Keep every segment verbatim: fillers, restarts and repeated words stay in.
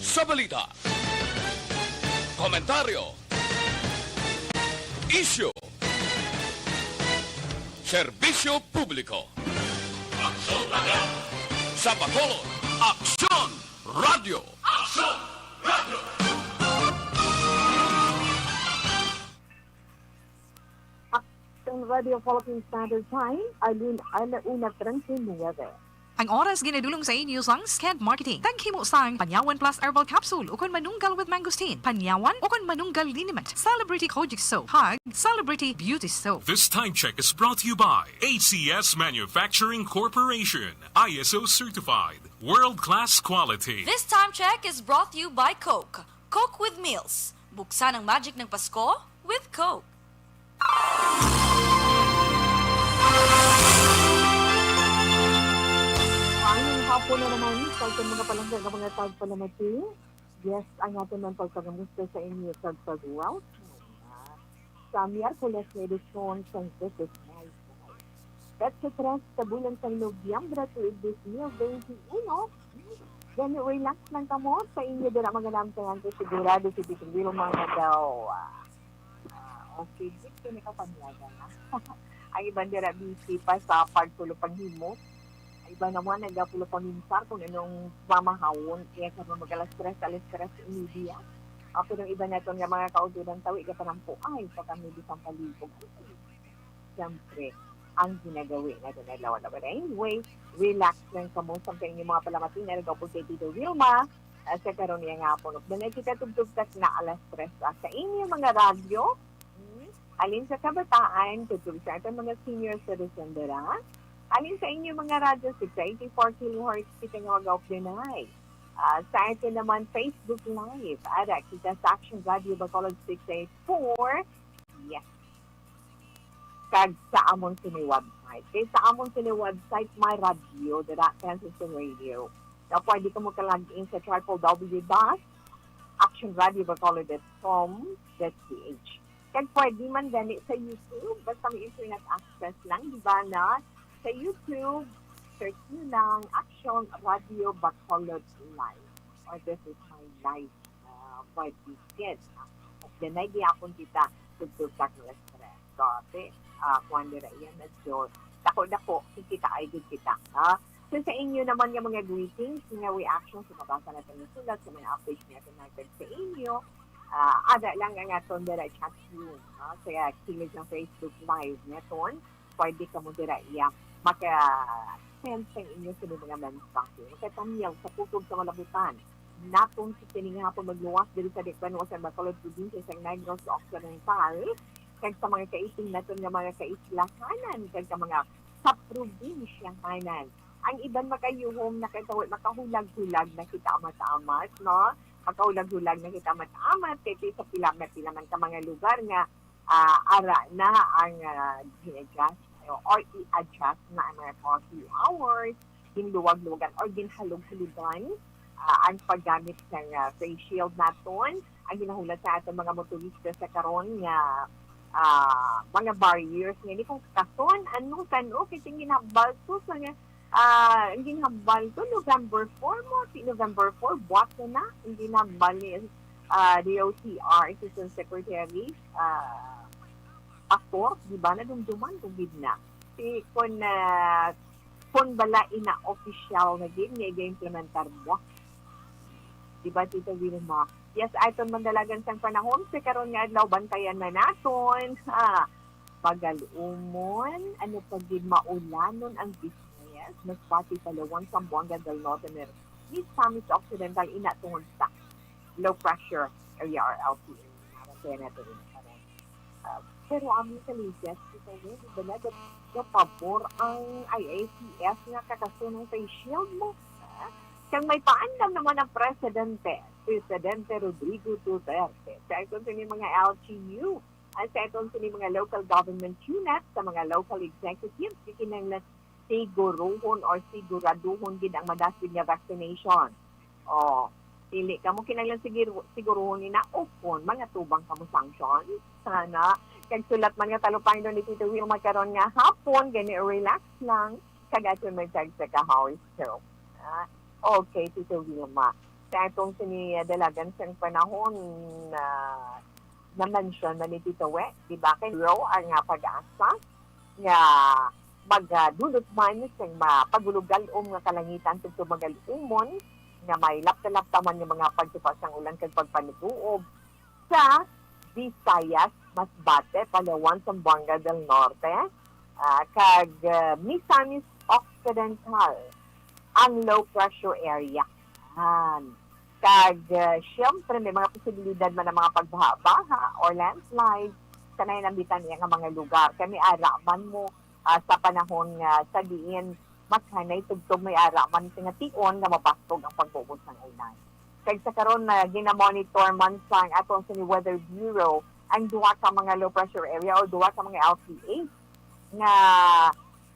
Sa balita, komentaryo, isyu, serbisyo publiko. Aksyon Radio! Sa Bacolod, Aksyon Radio! Aksyon Radio! Aksyon Radio Philippine Standard Time, alin, ala una treinta y nueve. Ang oras ginadulong sa inyo sang Sked Marketing. Taghimo sang Panyawan Plus Herbal Capsule ukon Manunggal with Mangosteen, Panyawan ukon Manunggal Liniment, Celebrity Kojic Soap, kag Celebrity Beauty Soap. This time check is brought to you by A C S Manufacturing Corporation, I S O certified, world-class quality. This time check is brought to you by Coke. Coke with meals. Buksan ang magic ng Pasko with Coke. Maayong hapon na naman sa aton mga palangga nga mga tagpalamati. Yes, ang aton man pagpangamusta sa inyo sa pag-welcome sa Miyerkules nga edisyon sang This Is My Life. Petsa tres sa bulan sang Nobyembre, tuig dos mil bente uno. Gani, relax lang kamo sa inyo dira, mga lamtangan, kay sigurado si Tito Wilma nga daw, ah, ah, okay, good ko nakapanyaga na. Ang iban dira busy pa sa pagpulo panghimo. Ang iban naman nagapulo paminsar kung anong mamahawon. Kaya karon mag alas tres, alas tres y media. Ah, pero ang iban naton nga mga kauturan tawi, gapanampo ay pa kami bisang palibog. Siyempre, ang ginagawi naton adlaw-adlaw. But anyway, relax lang kamo sa inyong mga palamati nga nagaupod kay Tito Wilma, ah, sa karon nga hapon. Ug na kita tugtog sa na alas tres, ah, sa inyong mga radyo. Hmm? Alin sa kabataan, tugtog sa aton mga senior citizen dira. Alin sa inyong mga radyo, six eighty-four kilohertz, kita nga mag-off dinay. Ah, sa aton naman Facebook Live, ara kita sa Action Radio Bacolod six eight four. Yes. Kag sa amon sini website. Kay sa amon sini website, may radyo, dira, Francis Radio. Na pwede ka mo ka-log in sa triple W dot action radio bacolod dot com dot P H. Kag pwede man gani sa YouTube, basta may internet access lang, di ba, na sa YouTube, search nyo lang Action Radio Bacolod Live or This Is My Life. Ah, pwede gid. At danay gihapon kita tugtog sa alas tres. So, ate, ah, kuwan dira iya, medyo dako-dako, kikita ay gid kita, ha? So, sa inyo naman nga mga greetings, nga reactions, sa mabasa natin ng sulat, sa mga updates nga tinagad sa inyo, ah, ada lang ang aton dira chat room, no? Sa kilid ng Facebook Live naton, pwede kamo dira iya maka-send sa inyo sa mga mensahe. Makatamyaw sa Putog sa Malabutan. Naton sa sining hapon magluwas diri sa Dikbanwa sa Bacolod, probinsya sa Negros Occidental, kag sa mga kaiting naton nga mga kaislahanan, kag sa mga sa probinsyahanan. Ang iban makayuhom nakatawi, makahulag-hulag na kita amat-amat, no? Makahulag-hulag na kita amat-amat, kay sa pila na pila man ka mga lugar nga, ah, ara na ang, ah, gin-adjust o, or i-adjust na ang mga curfew hours, ginluwag-luwagan or ginhalog-halogan, ah, ang paggamit ng, ah, face shield naton. Ang ginahulat sa aton mga motorista sa karon nga, ah, mga barriers nga ni kung kason, ano, kan-o, kay sing ginhambal to sa nga, ah, ang ginhambal to November four mo, si November four, buwat na na, ang ginhambal ni, ah, D O T R, Assistant Secretary, ah, Pastor, di ba, nadumduman ko gid na. Si, kun, ah, kun bala ina official na gid nga iga-implementar mo. Di ba, Tito Wilma? Yes, aton mandalagan sang panahon sa karon nga adlaw, bantayan na naton. Ha, pagalumon, ano pa gid, maulanon ang business, Masbate, Palawan, Zamboanga del Norte, Misamis Occidental, ina tungod sa low pressure area or L P A. Bantayan naton ini karon. Ah, pero amin sa latest, kita yun, di ba na, gapabor ang I A T F nga kakasunong face shield mo. Ah, kang may paandam naman ang presidente, Presidente Rodrigo Duterte. Sa iton sini mga L G U, at sa iton sini mga local government unit, sa mga local executives, di kinahanglan siguruhon or siguraduhon gid ang madasig nga vaccination. O, dili kamo kinahanglan sigir-, siguruhon ni na, o kon mangatubang kamo sanction. Sana, kag sulat man nga talupangdo ni Tito Wilma karon nga hapon, gani relax lang, kag ato may tag sa kahaw. So, ah, okay, Tito Wilma. Sa atong sini, ah, dalagan sang panahon, ah, na-mention na ni Tito We, di ba? Kay zero ang, ah, pag-asa nga magadulot man sang mapagulugalom nga kalangitan tubtob magal-umon nga may lapta-lapta man nga mga pagtupa sang ulan kag pagpanaguob sa Visayas, Masbate, Palawan, Zamboanga del Norte, ah, kag, ah, Misamis Occidental ang low pressure area. Yan. Kag, ah, siyempre, may mga posibilidad man ang mga pagbaha-baha or landslide sa nainambitan niya nga mga lugar. Kami ara man mo, ah, sa panahon nga sa diin makhanay tugtog may ara man sa nga tion nga mabasog ang pagbubo sang ulan. Kag sa karon na ginamonitor man sang aton sini Weather Bureau ang duha ka mga low pressure area o duha ka mga L P A nga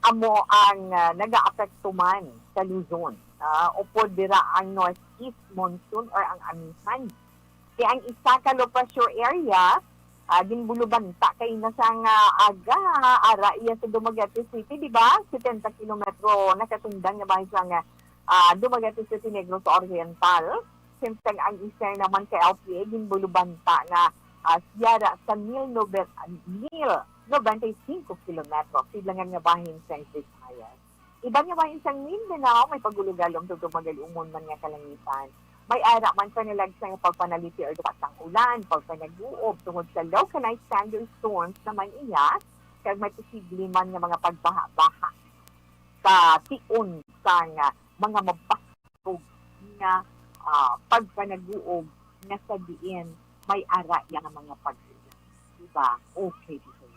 amo ang, ah, nagaapekto man sa Luzon. Ah, upod dira ang northeast monsoon or ang amihan. Kay ang isa ka low pressure area, ah, ginbulubanta kay na sang, ah, aga, ara iya sa Dumaguete City, di ba? Setenta kilometro nakatundan nga bahin sang, ah, Dumaguete City, Negros Oriental. Samtang ang isa naman ka L P A ginbulubanta nga, ah, siyara sa mil nobe-, mil noventa y cinco kilometro, sidlangan nga bahin sang Visayas. Iban nga bahin sang Mindanao, may pagulugalom tubtob magal-umon man nga kalangitan. May ara man panalagsa nga pagpanalipi or dupa sang ulan, pagpanaguob tungod sa localized thunderstorms naman iya, kag may posible man nga mga pagbaha-baha sa tion sang, ah, mga mabasog nga, ah, pagpanaguob nga sa diin may ara iya nga mga pag-ulan. Diba? Okay, dito yun.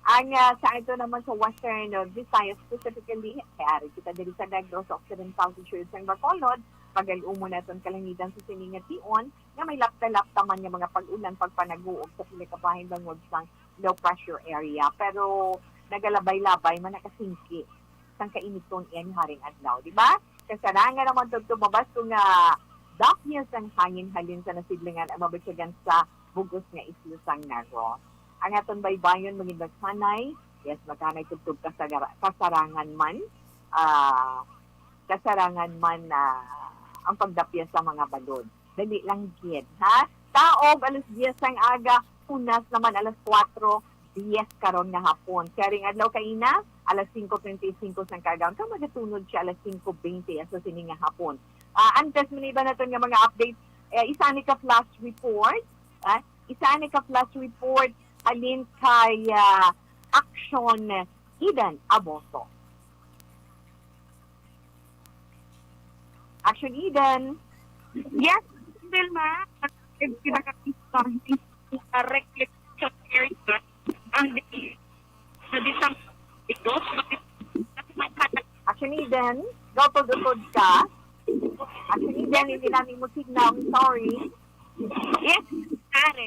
Ang, ah, sa ito naman sa Western, uh, Visayas specifically, kay ari kita diri sa Negros Occidental, sa siyudad sang Bacolod, pagal-umon naton kalangitan sa sini nga tion nga may lapta-lapta man nga mga pag-ulan, pagpanaguob sa pila ka bahin bangod sang low pressure area. Pero nagalabay-labay man nakasingki sang kainiton iya ni haring adlaw, di ba? Kasarangan naman tubtob mabasko nga dapyas ang hangin halin sa nasidlingan ang mabatyagan sa bug-os nga isla sang Negros. Ang aton baybayon, mangin maghanay, yes, maghanay tubtob kasagara-, kasarangan man, ah, kasarangan man, ah, ang pagdapyas sa mga balod. Dali lang gid, ha? Taob, alas diyes sang aga, hunas naman alas kuwatro diyes karon nga hapon. Kay aring adlaw kaina, alas singko treinta y cinco sang kaagahon. Kag magatunod siya alas singko bente sa sini nga hapon. Ah, antes man iba naton nga mga updates, eh, isa ni ka flash report, ah, isa ni ka flash report halin kay, ah, Action Eden Aboso. Action Eden. Yes, Vilma. Ang di, sa di sang idos, Action Eden, gautod-utod ka. Action Eden, hindi namin mo signal. I'm sorry. Yes, pare.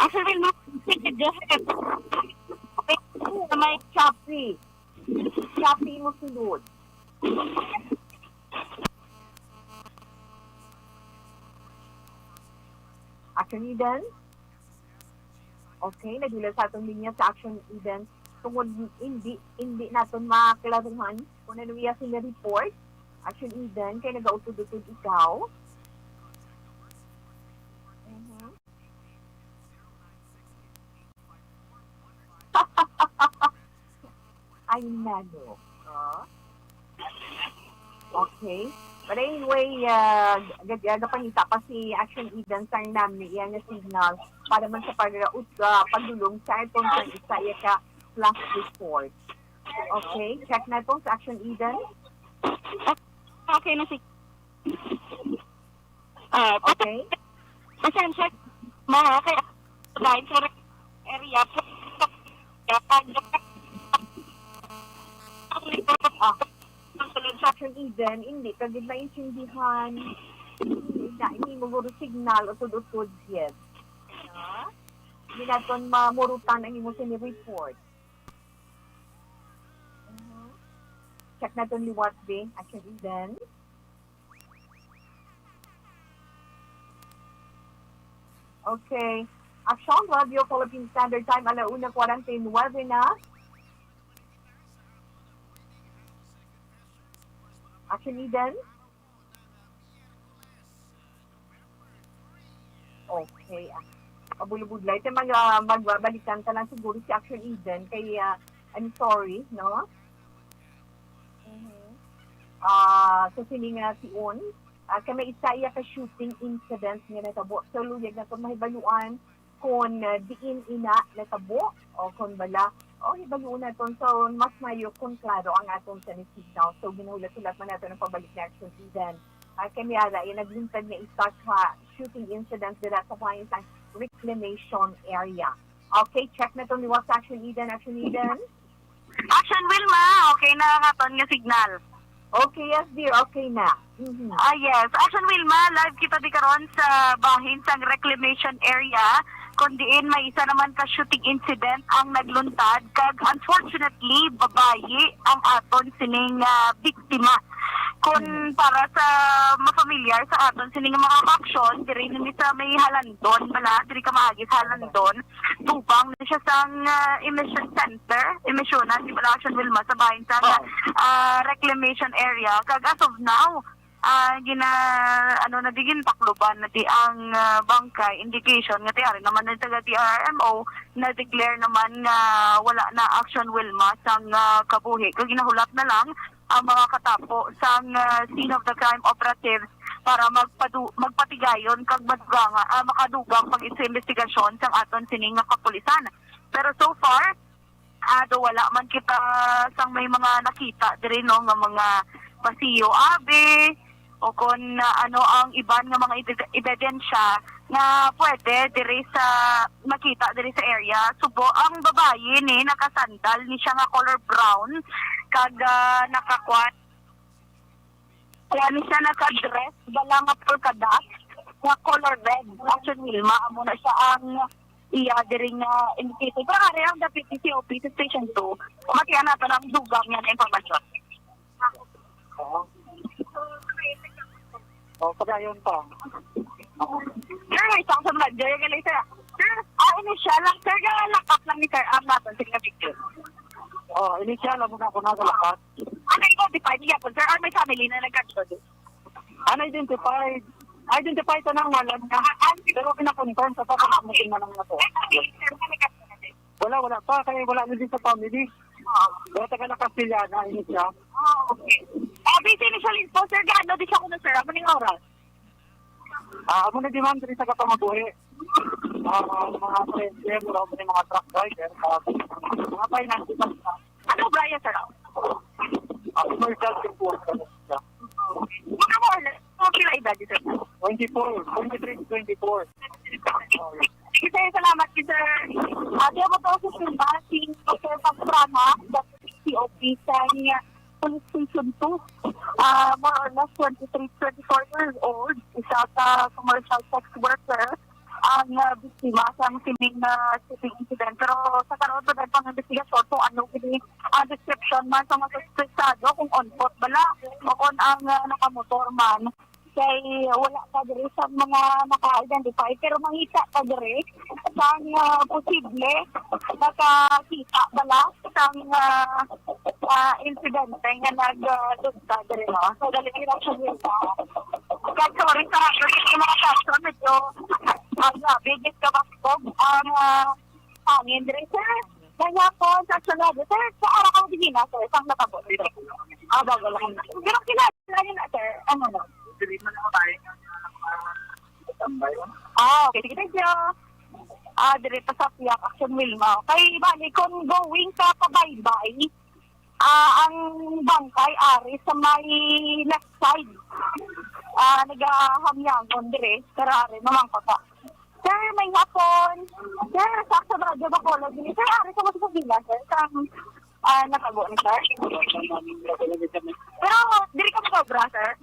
Actually, no, sige, go ahead. Okay, sa may Shopee. Shopee mo sulod. Action Eden? Okay, nadula sa atong linya sa Action Eden. Tungod hindi, hindi naton maklaruhan kung ano iya sila report. Action Eden, kay nagautod-utod ikaw. Mhm. Ay, nano. Oh. Okay. But anyway, uh, gad-, gapangita pa si Action Eden sang nam ni iya nga signal para man sa pag, uh, pagdulong sa iPhone sa isa iya ka flash report. Okay, check na ito sa Action Eden. Okay na si Ah, okay. Pasensya, ma, kay lain sa area po. Ah. Ang Eden, hindi ka gid maintindihan. Hindi na, hindi mo guro signal, utod-utod gid. Ano? Hindi naton mamurutan ang imo sini report. Mhm. Check naton liwat, be. Action Eden. Okay. Action Radio Philippine Standard Time, ala una kwarenta y nuebe na. Action Eden? Okay. Ah. Pabulubudlay. Ito mag, ah, magbabalikan ka lang siguro si Action Eden kay, ah, I'm sorry, no? Mhm. Ah, so sini nga si Un, ah, kay may isa iya ka shooting incident nga natabo. So luyag naton mahibaluan kon, ah, diin ina natabo o kon bala. O, hibaluon naton. So mas maayo kon klaro ang aton sa signal. So ginahulat-hulat man naton ang pabalik ni Action Eden. Ah, kay may ara iya nagluntad nga isa ka shooting incident dira sa bahin sang reclamation area. Okay, check naton liwat sa Action Eden. Action Eden? Action Wilma, okay na ang aton nga signal. Okay, yes, dear, okay na. Mhm. Ah, yes. Action Wilma, live kita di karon sa bahin sang reclamation area, kon diin may isa naman ka shooting incident ang nagluntad, kag unfortunately, babayi ang aton sining, ah, biktima. Kon Mhm. para sa mafamiliar sa aton sining mga aksyon, diri ni sa may Halandon, bala, diri ka maagi sa Halandon, tubang ni siya sang, ah, emission center, emisyonan, di bala, Action Wilma, sa bahin sa, Oo. ah, reclamation area. Kag as of now, ah, gina-, ano na di, gintakluban na di ang, ah, bangkay. Indication nga ti ari naman ang taga D R R M O, na-declare naman nga wala na, Action Wilma, sang, ah, kabuhi. Kag ginahulat na lang ang mga katapo sang, ah, scene of the crime operatives para magpadu-, magpatigayon kag maduganga, ah, makadugang pag sa investigasyon sang aton sini nga kapulisan. Pero so far, ah, do wala man kita sang may mga nakita diri, no, nga mga pasilyo abi o kon, ah, ano ang iban nga mga ebid-, ebidensya nga pwede diri sa makita diri sa area. Subo ang babayi ni nakasandal ni siya nga color brown kag, ah, nakakuan Kaya ni siya naka-dress, bala nga polka dot, nga color red. Action Wilma, amo na siya ang iya diri nga indicator. Pero ari ang dapit ni C O P sa Station two. Matiyan nato ang dugang niya na impormasyon. Oo. O, padayon pa. Sir, may isang sa mga Joy Galay, sir. Sir, ah, initial lang, sir, nga lock up lang ni Sir Am natin, sir, nga picture. O, initial lang muna ako nagalakat. Ano yung identify niya po, sir? Or may family na nagkatulog? Ano, identified? Identified ko na ang ngalan niya. Ah, ah, Pero pinakonfirm sa Ah, okay. pagkakamating na lang na to. May family, sir, na nagkatulog? Wala, wala pa. Kaya wala na din sa family. Oo. Wala taga na Castellana, ini siya. Ah, okay. Ah, base initial info, sir, gaano di siya kuno, sir? Amo ning oras? Ah, amo na di, ma'am, diri sa Kapangabuhi. Ah, mga, mga friends, sir, wala mo ni mga truck driver, ah, mga finance, di ba? Ano, Brian, sir? Ah, commercial, sir, po, sir. Mga more or less, mga pila edad, sir? Twenty-four, twenty-three to twenty-four. Sige, sir, salamat, sir. Ah, di ako to sa Sir Pastrana, C O P sa niya, Police Station two. Ah, more or less twenty-three, twenty-four years old, isa ka commercial sex worker ang, ah, biktima sa sining, ah, shooting incident. Pero sa karon, pa ang investigasyon kung ano gini ang description man sa mga suspetsado, kung on foot bala o kung ang, ah, nakamotor man. Kay wala pa diri sa mga naka-identify, pero mangita pa diri sang, ah, posible nakakita bala sang, ah, ah, insidente nga nag, ah, dugta diri, no? So, dali, hirap siya dito. Kag sorry sa, sa mga caption, medyo, ah, grabe, gid kabaskog ang, ah, hangin diri, sir. Kaya po, sa sunod, sir, sa araw ko, hindi na, sir, sang natabo dito. Ah, bago lang. Pero kilala niyo na, sir. Ano na? Dili man ako tayo. Ah, okay. Sige, thank you. Ah, diri pa sa Piak, Action Wilma. Kay bali, kung going ka pabaybay, ah, ang bangkay ari sa may left side. Ah, nagahamyangon diri, pero ari, mamangkot ka. Sir, may hapon. Sir, sa Action Radio Bacolod, sir, ari sa Mas Pagila, sir. Sa, ah, natabo ni sir. Pero, diri ka makobra, sir?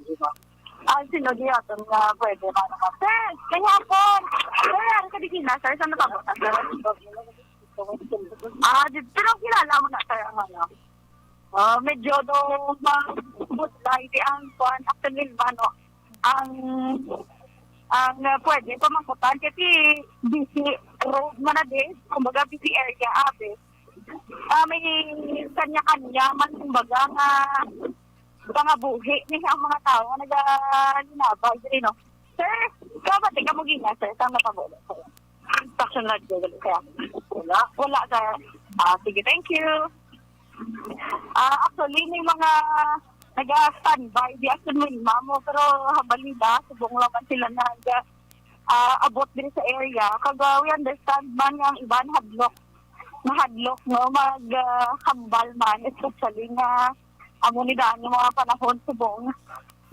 Ah, sino di aton nga pwede, ano ka? Sir, may hapon. Sir, ari ka di Gina, sir. Saan natabo ka, sir? Ah, di, pero kilala mo na, sir, ang ano? Ah, medyo do mabutlay di ang kuan, Action Wilma, no? Ang, ang, ah, pwede pamangkutan kasi busy road man na din, kumbaga busy area, abi. Ah, may kanya-kanya man, kumbaga, nga pangabuhi ni ang mga tawo nga nagalinabay diri, no? Sir, kabati ka mo gina, sir, sa natabo, sir? Construction lodge, sir. Wala. Wala, sir. Ah, sige, thank you. Ah, actually, may mga naga-standby di asin mo, pero habal nila, subong lang man sila nag, ah, abot diri sa area. Kag, ah, we understand man nga ang iban hadlok, mahadlok, no, mag, ah, hambal man, especially nga amo ni daan yung mga panahon subong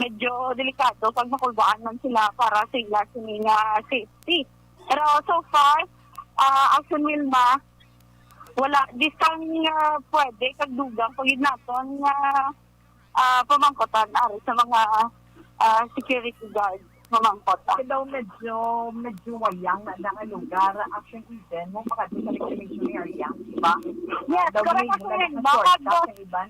medyo delikado pag makulbaan man sila para sa ila sini nga safety. Pero so far, ah, Action Wilma, wala di sang, ah, pwede kag dugang pa gid naton nga, ah, pamangkotan ari sa mga, ah, security guard mamangkot. Kasi daw medyo, medyo wayang na nga lugar, Action Eden, mo makadto sa reclamation area, di ba? Yes, daw correct, may Action Eden. Baka shortcut daw sa iban.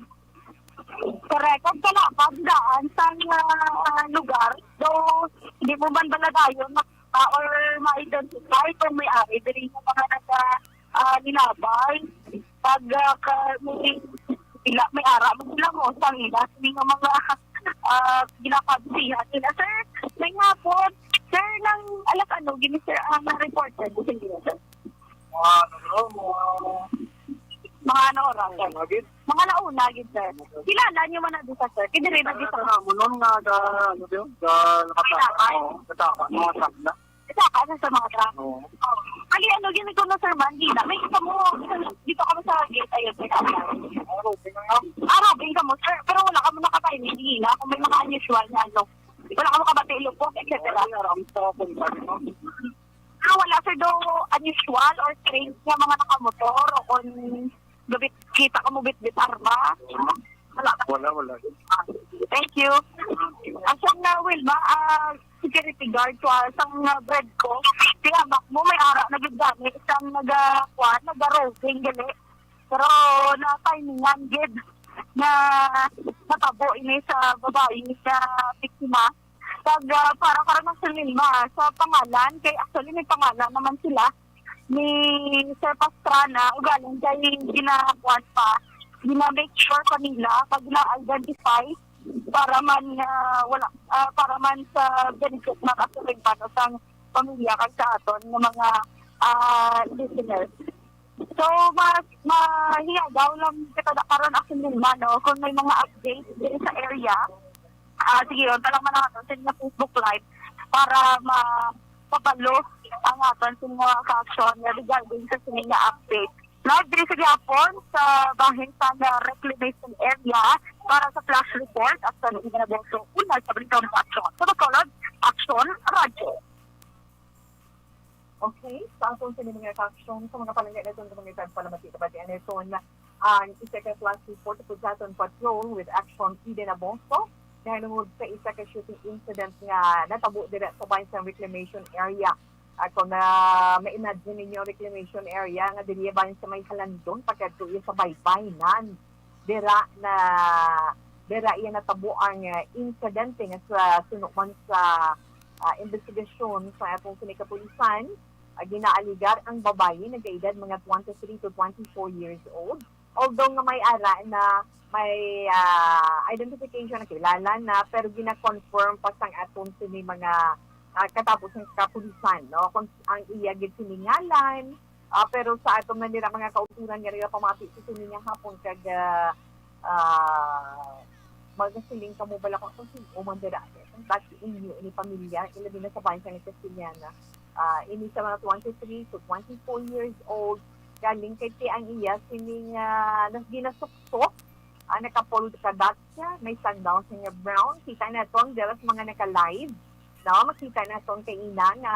Correct. Ang kalapag daan sang, ah, lugar, though di mo man bala dayon makita or ma-identify kung may ari diri nga mga naga, ah, linabay. Pag, ah, ka, may, ila, may ara mo sila mo, sang ila, sini nga mga, ah, ginapagsihan nila. Sir, may hapon, sir, nang alas ano, gini, sir, ang reported, sir, gini, sir? Mga ano, mga Mga ano oras, sir? Mga gid. Mga launa gid, sir. Kilala niyo man na dito, sir? Kay dire na dito. Ano mo nun nga ga, ano yun? Ga, nakataka. Ay, oo, nakataka, mga truck na. Nakataka sa mga truck. Oo. Oh. Kali ano, gini ko na, sir, man, di na. May isa mo, dito kami sa gate, ayun, may isa. Ah, roving na nga. Ah, roving ka mo, sir. Pero wala ka mo nakatayo, hindi na. Kung may mga unusual na ano, wala ka mo kabati, lupok, et cetera. Wala, aram sa company, no? Ah, wala, sir, do unusual or strange nga mga nakamotor o kung gabit, kita ka mo bitbit arma? Wala. Wala, wala. Ah, thank you. Asa nga, Wilma, ah, security guard ko, ah, sang, ah, bread ko, tiyamak mo, may ara na gid gani, isang naga, kuwan, naga-roving gali. Pero na-timingan gid na natabo ini sa babayi nga biktima. Kag, ah, para karon, Action Wilma, sa pangalan, kay actually may pangalan naman sila ni Sir Pastrana, ugaling kay ginakuan pa, gina-make sure pa nila, pag gina-identify, para man, ah, wala, ah, para man sa benefit man, Action Wilma, no, sang pamilya kag sa aton nga mga, ah, listeners. So, mas mahiyagaw lang kita da karon, Action Wilma, no, kung may mga updates diri sa area. Ah, sige, unta lang man ang aton sa inyo Facebook Live para mapabalo ang aton sa mga ka-action regarding sa sini nga update. Live diri sa gihapon sa bahin sa nga reclamation area para sa flash report at sa Eden Agosto, una sa Balitang Action. Sa Bacolod, Action Radio. Okay, sa aton sa mga aksyon, sa mga palangga naton, sa mga tagpalamati, kabatian naton ang isa ka flash report sa aton patrol with Action Eden Agosto, nahanungod sa isa ka shooting incident nga natabo dira sa bahin sa reclamation area. Ako na ma-imagine ninyo ang reclamation area nga diri bahin sa may Halandon, pagkadto iya sa Baybaynan. Dira na, dira iya natabo ang, ah, insidente nga sa suno man sa, ah, investigasyon sa atong sini kapulisan, ah, ginaaligar ang babayi nagaedad mga twenty-three to twenty-four years old. Although nga may ara na may, ah, identification na kilala na, pero gina-confirm pa sang aton sini mga, ah, katapos ng kapulisan, no? Kung ang iya gid sini ngalan, ah, pero sa aton man dira mga kauturan nga nagapamati sa sini nga hapon kag, ah, ah, magasiling kamo bala kung, kung sino man dira. Kung bati inyo ini pamilya, ilabi na sa bahin sa Castillana. Ah, ini sa mga twenty-three to twenty-four years old, galing kay ti ang iya sining, ah, nas-, ginasuksok, ah, naka-polka dot siya, may sandals nga brown. Kita naton dira sa mga naka-live, no? Makita naton kay ina nga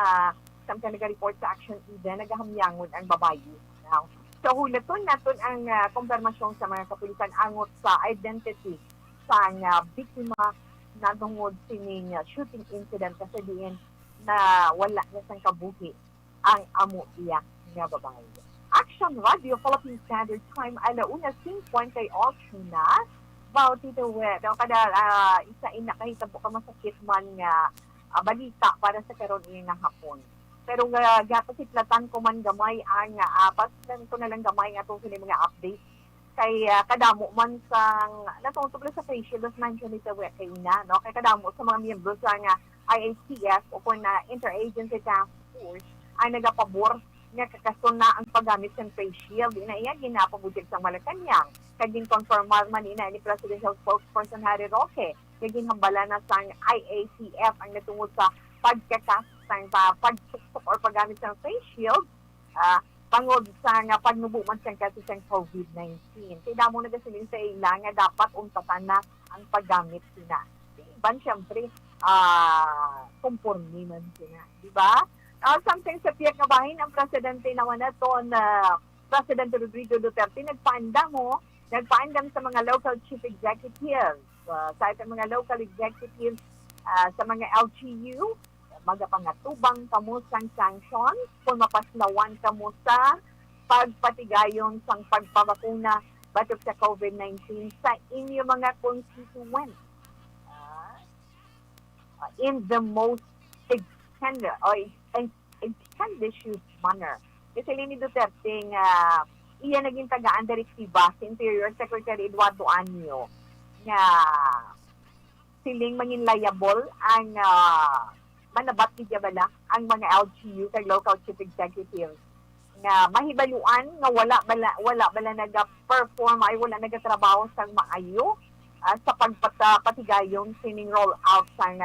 samtang naga-report sa Action Eden, nagahamyangon ang babayi, no? So, hulaton naton ang, ah, kumpirmasyon sa mga kapulisan angot sa identity sa nga biktima natungod sining, ah, shooting incident, kasi diin na wala na sang kabuhi ang amo iya nga babayi. Action Radio Philippine Standard Time, ala una cincuenta y ocho na. Wow, Tito Wet, daw kada, ah, isa ina kahitabo ka masakit man nga, ah, balita para sa karon ini nga hapon. Pero nga, gapasiplatan ko man gamay ang, ah, paslan ko na lang gamay nga atong sini mga updates. kay, ah, kadamo man sang, natungtog lang sa face shield, as mentioned ni Tawe kaina, no? Kay kadamo sa mga miyembro sa nga I A T F o kung na Interagency Task Force ang nagapabor nga kakaston na ang paggamit sang face shield. Ina iya ginapabutyag sang Malacañang. Kag ginkonfirmar man ina ni Presidential Spokesperson Harry Roque nga ginhambalan na sang I A T F ang natungod sa pagkakas sang pa, pagsuksok or paggamit sang face shield, ah, bangod sa nga pagnubo man sang kaso sang COVID nineteen. Kay damo nagasiling sa ila nga dapat untatan na ang paggamit sina. Di iban, siyempre, ah, konforme man sina, di ba? Ah, samtang sa pihak nga bahin, ang presidente naman naton, ah, Presidente Rodrigo Duterte, nagpaandam mo, nagpaandam sa mga local chief executives, ah, sa ating mga local executives, ah, sa mga L G U, magapangatubang kamo sang sanctions kung mapaslawan kamo sa pagpatigayon sang pagpabakuna batok sa COVID nineteen sa inyo mga constituents. Ah, in the most extended or ex-, expeditious manner. Kasi ni Duterte nga iya naging tagaan direktiba si Interior Secretary Eduardo Año nga siling mangin liable ang, ah, manabat ni Diabala ang mga L G U kag local chief executives nga mahibaluan nga wala bala, wala bala naga-perform ay wala nagatrabaho sang maayo, ah, sa pagpata-, patigayon sining roll out sang,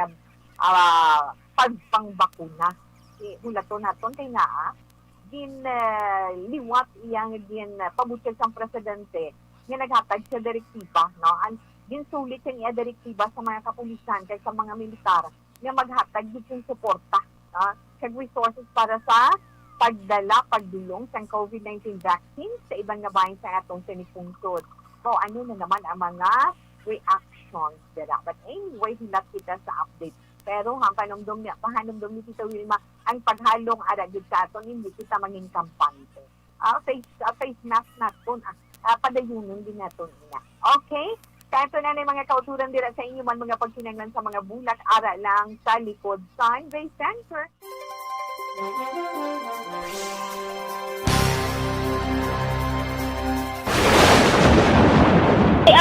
ah, pagpangbakuna. I-, hulaton naton kay naa gin, ah, liwat iya nga gin, ah, pabutyag sang presidente nga naghatag sa direktiba, no? Ang ginsulit sang iya direktiba sa mga kapulisan kag sa mga militar nga maghatag gid sing suporta, ah, kag resources para sa pagdala, pagdulong sang COVID nineteen vaccine sa iban nga bahin sa atong sinipungsod. So, ano na naman ang mga reactions dira? But anyway, hilat kita sa update. Pero ang panumdom niya, pahanumdom ni Tita Wilma, ang paghalong ara gid sa aton, hindi kita mangin kampante. Ah, face, ah, face mask naton, ah, ah, padayunon din naton ina. Okay? Kaya ito na na mga kauturan dira sa inyo man mga pagkinanglan sa mga bulak ara lang sa likod sa Sunday Center.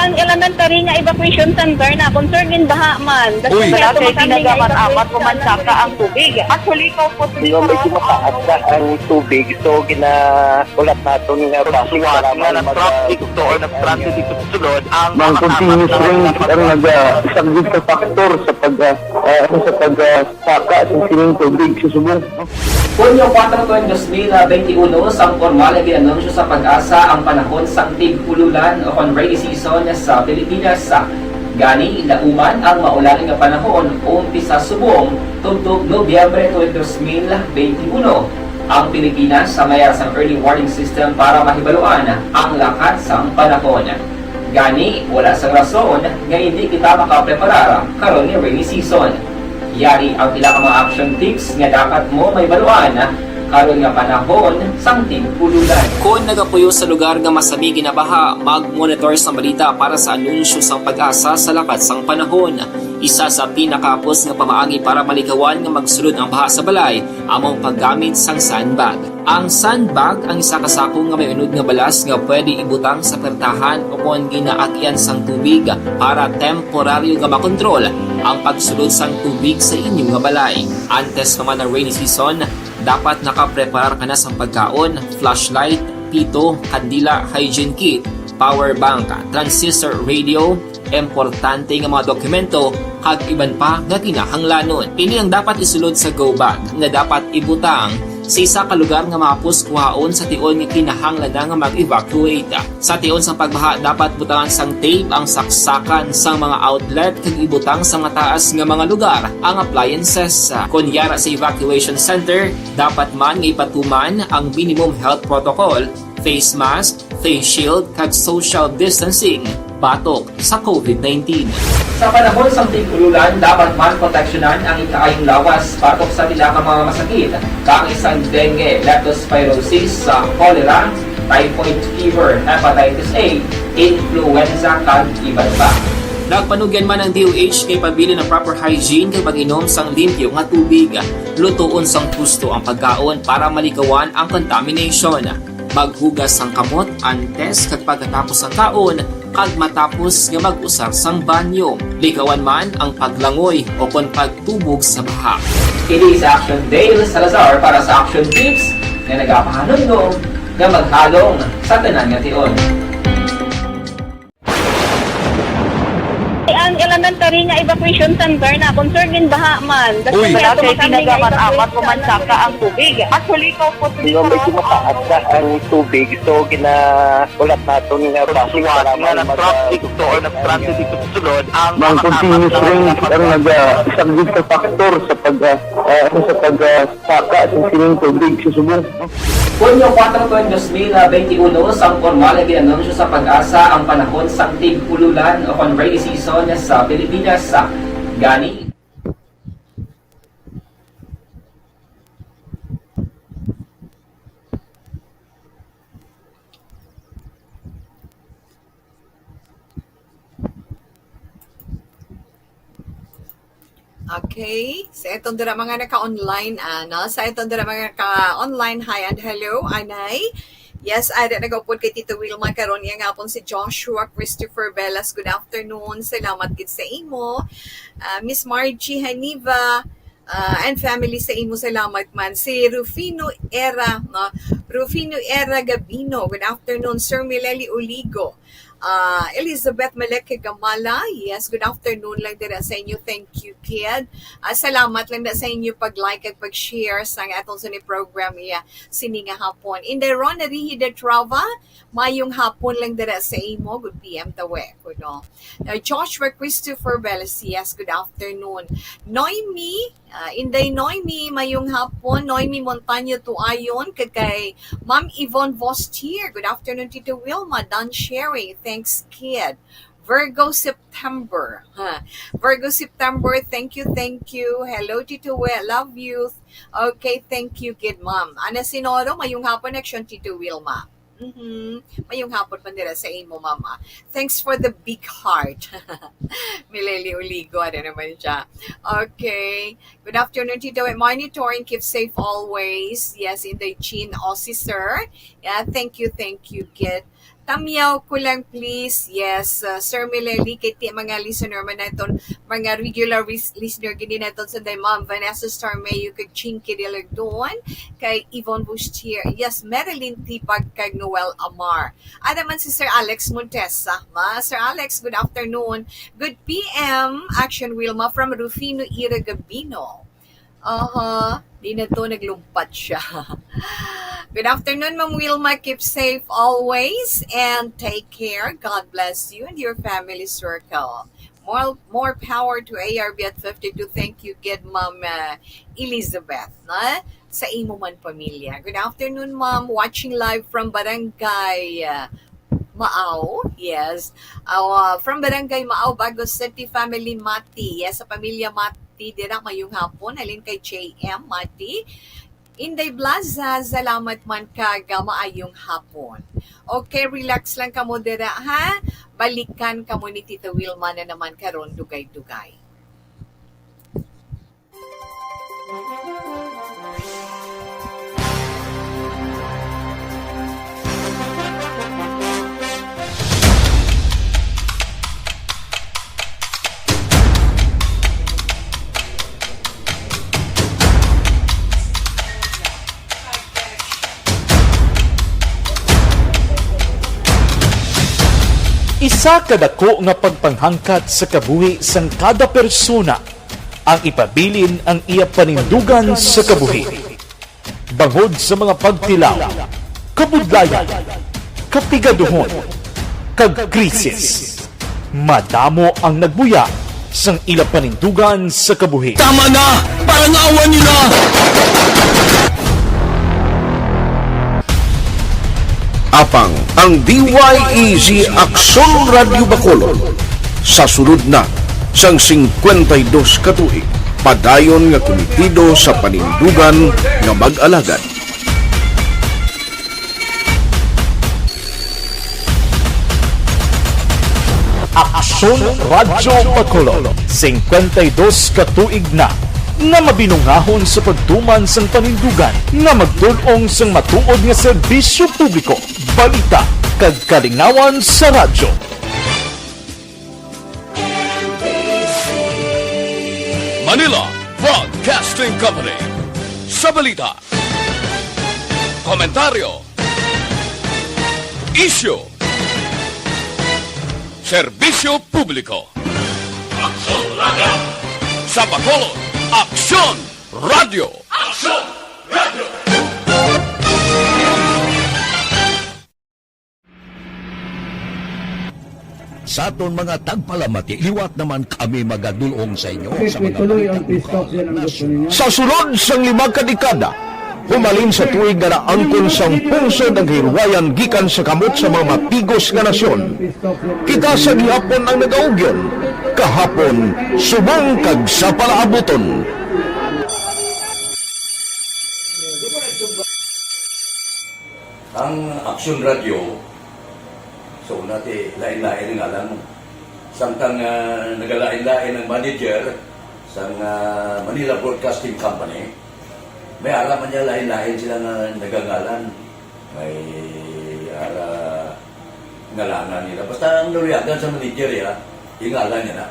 Ang elementary nga evacuation center na concern gin baha man. Uy. Wala kay kinagamat-amat ko man saka ang tubig. Actually, ko po. Di ba, medyo mataas na ang tubig. So, gina-, ulat naton nga bus nga nag-traffic to or nag-transit dito sa sulod ang mga continuous rain ang nag-, ah, isang big factor sa pag, ah, ah, sa pag, ah, saka sa sining tubig sa subong. Hunyo kuwatro, dos mil benti uno, sang pormal nga gin-anunsyo sa PAGASA ang panahon sang tig-ululan o kon rainy season sa Pilipinas. Gani, nauman ang maulan nga panahon umpisa subong tubtob Nobyembre tuig dos mil benti uno. Ang Pilipinas sa mayar sang early warning system para mahibaluan ang lakat sang panahon. Gani, wala sang rason nga indi kita makapreparar karon nga rainy season. Yari ang pila ka mga action tips nga dapat mo mahibaluan karon nga panahon sang tig-ululan. Kon nagapuyo sa lugar nga masami ginabaha, mag-monitor sang balita para sa anunsyo sang PAGASA sa lakat sang panahon. Isa sa pinakahapos nga pamaagi para malikawan nga magsulod ang baha sa balay amo ang paggamit sang sandbag. Ang sandbag ang isa ka sako nga may unod nga balas nga pwede ibutang sa pertahan o kon ginaagyan sang tubig para temporaryo nga makontrol ang pagsulod sang tubig sa inyo nga balay. Antes pa man ang rainy season, dapat nakapreparar ka na sang pagkaon, flashlight, pito, kandila, hygiene kit, power bank, transistor radio, importante nga mga dokumento, kag iban pa nga kinahanglanon. Ini ang dapat isulod sa go bag nga dapat ibutang sa isa ka lugar nga mahapos kuhaon sa tion nga kinahanglan na nga mag-evacuate. Sa tion sang pagbaha, dapat butangan sang tape ang saksakan sang mga outlet kag ibutang sa mataas nga mga lugar ang appliances. Kon yara sa evacuation center, dapat man nga ipatuman ang minimum health protocol, face mask, face shield, kag social distancing batok sa COVID nineteen. Sa panahon sang tig-ululan, dapat man proteksyonan ang ikaayong lawas batok sa pila ka mga masakit, kaangay sang dengue, leptospirosis, sa cholera, typhoid fever, hepatitis A, influenza, kag iban pa. Nagpanugyan man ang D O H nga ipabilin ang proper hygiene kag pag-inom sang limpyo nga tubig. Lutoon sang husto ang pagkaon para malikawan ang contamination. Maghugas sang kamot antes kag pagkatapos sang kaon, kag matapos nga mag-usar sang banyo. Likawan man ang paglangoy o kon pagtubog sa baha. Kini si Action Dale Salazar para sa Action Tips nga nagapahanumdom nga maghalong sa tanan nga tion. Ang elementary nga evacuation center na concerned din baha man. Uy. Wala kay kinagamat-amat ko man saka ang tubig. Actually, ko po. Di ba may kumataas na ang tubig, so ginahulat naton nga basi nga mag- nag-traffic to or nag-transit dito sa sulod ang mga continuous rain ang naga-, isa gid ka factor sa pag, ah, ah, sa pag, ah, saka sa sining tubig sa subong. Hunyo kuwatro, dos mil benti uno, sang pormal nga gin-anunsyo sa PAGASA ang panahon sang tig-ululan o kon rainy season sa Pilipinas. Gani, Okay. Sa itong dira mga naka-online, ano? Sa itong dira mga naka-online, hi and hello, anay. Yes, ada nagaupod kay Tito Wilma karon nga hapon si Joshua Christopher Velas. Good afternoon. Salamat gid sa imo. Ah, Miss Margie Haniva, ah, and family sa imo, salamat man. Si Rufino Era, no? Rufino Era Gabino. Good afternoon, Sir Mileli Uligo. Ah, Elizabeth Maleke Gamala, yes, good afternoon lang dira sa inyo. Thank you, kid. Ah, salamat lang na sa inyo pag-like kag pag-share sang atong sini program, iya, sini nga hapon. Inday Rona Rihi de Trava, mayong hapon lang dira sa imo. Good P M tawe, kuno. Ah, Joshua Christopher Velas, yes, good afternoon. Noemi, Ah, Inday Noemi, mayong hapon. Noemi Montaño Tuayon, kag kay Ma'am Yvonne Vostier. Good afternoon, Tito Wilma. Done sharing. Thanks, kid. Virgo September. Ha. Virgo September, thank you, thank you. Hello, Tito Will. Love you. Okay, thank you, kid ma'am. Ana Sinoro, mayong hapon, action, Tito Wilma. Mhm. Mayong hapon pa nila sa imo, mama. Thanks for the big heart. Mileli Uligo, ano naman siya. Okay. Good afternoon, Tito. Monitoring, keep safe always. Yes, Inday Jean Ossie, sir. Yeah, thank you, thank you, kid. Tamyaw ko lang, please. Yes, uh, Sir Mileli, kay ti mga listener man naton, mga regular ris-, listener gini naton sa day, Ma'am Vanessa Starmayo, kag Chinky Diligdon, kay Yvonne Bustier. Yes, Marilyn Tibag, kag Noel Amar. Ada man si Sir Alex Montesa. Ma, Sir Alex, good afternoon. Good P M, Action Wilma from Rufino Ira Gabino. Aha, di na to, naglumpat siya. Good afternoon, Ma'am Wilma. Keep safe always and take care. God bless you and your family circle. More, more power to A R B at fifty-two. Thank you, good Ma'am, uh, Elizabeth, na sa imo man pamilya. Good afternoon, Ma'am. Watching live from Barangay, uh, Maaw. Yes. Uh, from Barangay Maaw, Bago City, family Mati. Yes, sa pamilya Mati, dira mayong hapon. Halin kay J M Mati. Inday Blaza, salamat man kag, uh, maayong hapon. Okay, relax lang kamo dira, ha? Balikan kamo ni Tita Wilma na naman karon, dugay-dugay. Isa ka dako nga pagpanghangkat sa kabuhi sang kada persona ang ipabilin ang iya panindugan sa kabuhi. Bangod sa mga pagtilaw, kabudlayan, kapigaduhon, kag krisis, madamo ang nagbuya sang ila panindugan sa kabuhi. Tama na! Parangawan niyo na! Apang ang D Y E G Aksyon Radyo Bacolod sa sulod na sang singkwenta y dos ka tuig, padayon nga kumitido sa panindugan nga mag-alagad. Aksyon Radyo Bacolod, singkwenta y dos ka tuig na nga mabinungahon sa pagtuman sang panindugan nga magtul-ong sang matuod nga serbisyo publiko, balita, kag kalingawan sa radyo. Manila Broadcasting Company. Sa balita, komentaryo, isyu, serbisyo publiko. Aksyon Radio. Sa Bacolod, Aksyon Radio. Aksyon Radio. Sa aton mga tagpalamati, liwat naman kami magadulong sa inyo sa mga balita lokal, nasyonal. Sa sulod sang lima ka dekada, humalin sa tuig nga naangkon sang pungsod ang kahilwayan gikan sa kamot sa mga mapigos nga nasyon, kita sa gihapon ang nagaugyon, kahapon, subong kag sa palaabuton. Ang Aksyon Radio, so, una ti, lain-lain ang ngalan mo. Samtang, ah, nagalain-lain ang manager sang, ah, Manila Broadcasting Company, may ara man niya lain-lain sila nga nagangalan. May ara ngalangan nila. Basta ang naluyagan sa manager, ya, yung ngalan niya na.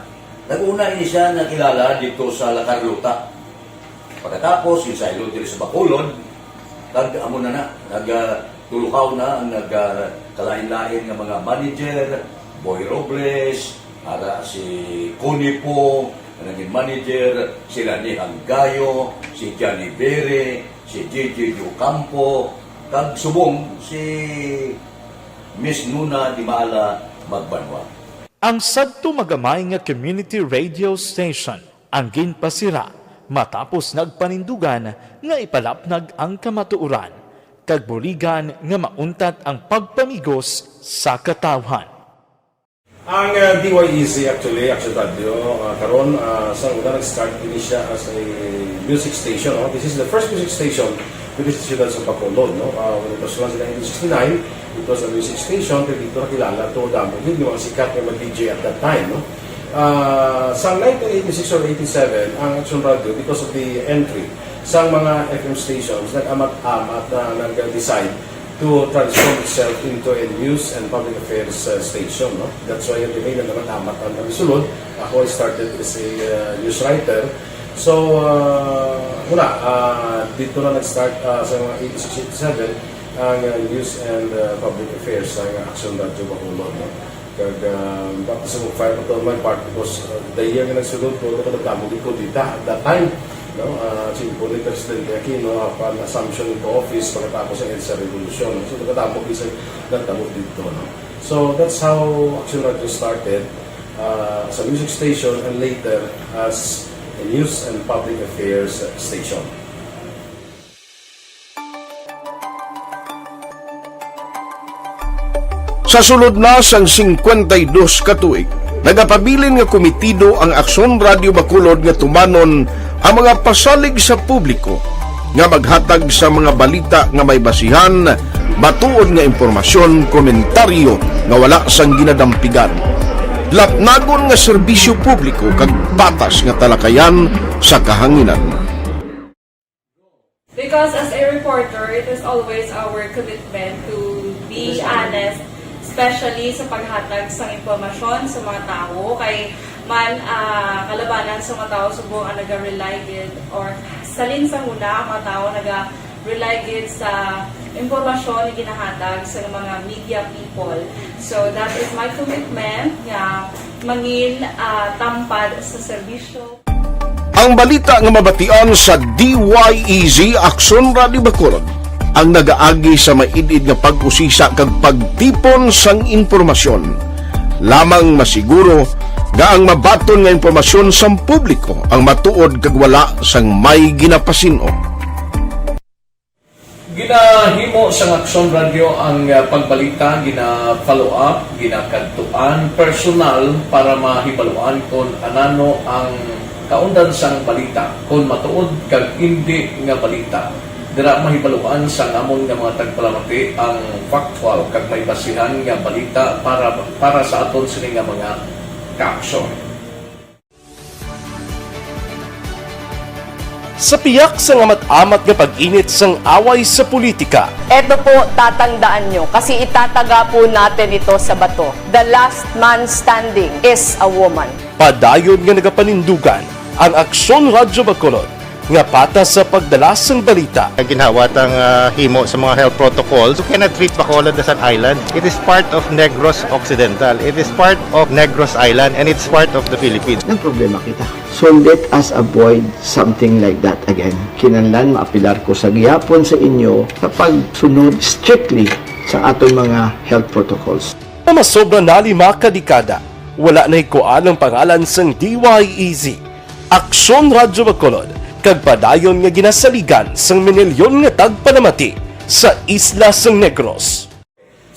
Nag-una ini siya nakilala dito sa La Carlota. Pagkatapos, yung saylo diri sa Bacolod, kag amo na na, nag, ah, tulukaw na ang nag, ah, kalain-lain nga mga manager, Boy Robles, ara si Connie Po, nga naging manager, si Lani Hanggayo, si Johnny Bere, si J J Ocampo, kag subong si Miss Nuna Dimala Magbanwa. Ang sadto magamay nga community radio station ang ginpasira matapos nagpanindugan nga ipalapnag ang kamatuoran kag buligan nga mauntat ang pagpamigos sa katawhan. Ang, uh, D Y E Z actually, Action Radio, uh, karon, uh, sa una nag-start ini siya as a music station, no? This is the first music station with this siyudad sa Bacolod, no? Uh, when it was launched in nineteen sixty-nine, it was a music station, pero dito nakilala to damo gid yung mga sikat nga mga D J at that time, no? Ah, sa nineteen eighty-six or eighty-seven, ang Action Radio, because of the entry sa mga F M stations, nag-amat-amat na nag-decide to transform itself into a news and public affairs, uh, station, no? That's why yung remain na naman amat ang kami sulod. Ako, I started as a, uh, news writer. So, uh, muna, uh, dito na nag-start, uh, sa mga eighty-six, eighty-seven, ang, uh, news and, uh, public affairs sa Action Radio Bacolod, no? Kag, ah, baptism of fire pa to on my part because, ah, the year nga nagsulod ko, ako nagdamo gid ko dita at that time, no? Ah, simple ni Presidente Aquino, upon assumption into office, pagkatapos sa EDSA Revolution. So, nagdamo gid sa nagdamo dito, no? So, that's how Action Radio started, ah, as a music station and later as a news and public affairs station. Sa sulod na sang singkwenta y dos ka tuig, nagapabilin nga komitido ang Aksyon Radio Bacolod nga tumanon ang mga pasalig sa publiko nga maghatag sa mga balita nga may basihan, matuod nga impormasyon, komentaryo nga wala sang ginadampigan. Lapnagon nga serbisyo publiko kag patas nga talakayan sa kahanginan. Because as a reporter, it is always our commitment to be honest, especially sa paghatag sa impormasyon sa mga tawo. Kay man, ah, kalabanan sa mga tawo subong ang naga-rely gid or salin sa huna ang mga tawo naga-rely gid sa impormasyon nga ginahatag sa mga media people. So that is my commitment nga mangin, ah, tampad sa serbisyo. Ang balita nga mabatian sa D Y E Z Aksyon Radio Bacolod ang nagaagi sa maid-id nga pag-usisa kag pagtipon sang impormasyon. Lamang masiguro nga ang mabaton nga impormasyon sang publiko ang matuod kag wala sang may ginapasin-o. Ginahimo sang Aksyon Radio ang, ah, pagbalita, gina-follow up, ginakadtuan personal para mahibaluan kon anano ang kaundan sang balita, kon matuod kag indi nga balita. Dira mahibaluan sang amon nga mga tagpalamati ang factual kag may basihan nga balita para, para sa aton sini nga mga kaaksyon. Sa piyak sang amat-amat nga pag-init sang away sa politika, Eto po, tatandaan nyo, kasi itataga po natin ito sa bato. The last man standing is a woman. Padayon nga nagapanindugan ang Aksyon Radyo Bacolod nga patas sa pagdala sang balita. Ginhawa tang, ah, himo sa mga health protocols. You cannot treat Bacolod as an island. It is part of Negros Occidental. It is part of Negros Island, and it's part of the Philippines. Nagproblema kita. So let us avoid something like that again. Kinahanglan maapilar ko sa gihapon sa inyo sa pagsunod strictly sa aton mga health protocols. Nga masobra na lima ka dekada, wala nahikuan ang pangalan sang D Y E Z, Aksyon Radyo Bacolod, kag padayon nga ginasaligan sang minilyon nga tagpalamati sa isla sang Negros.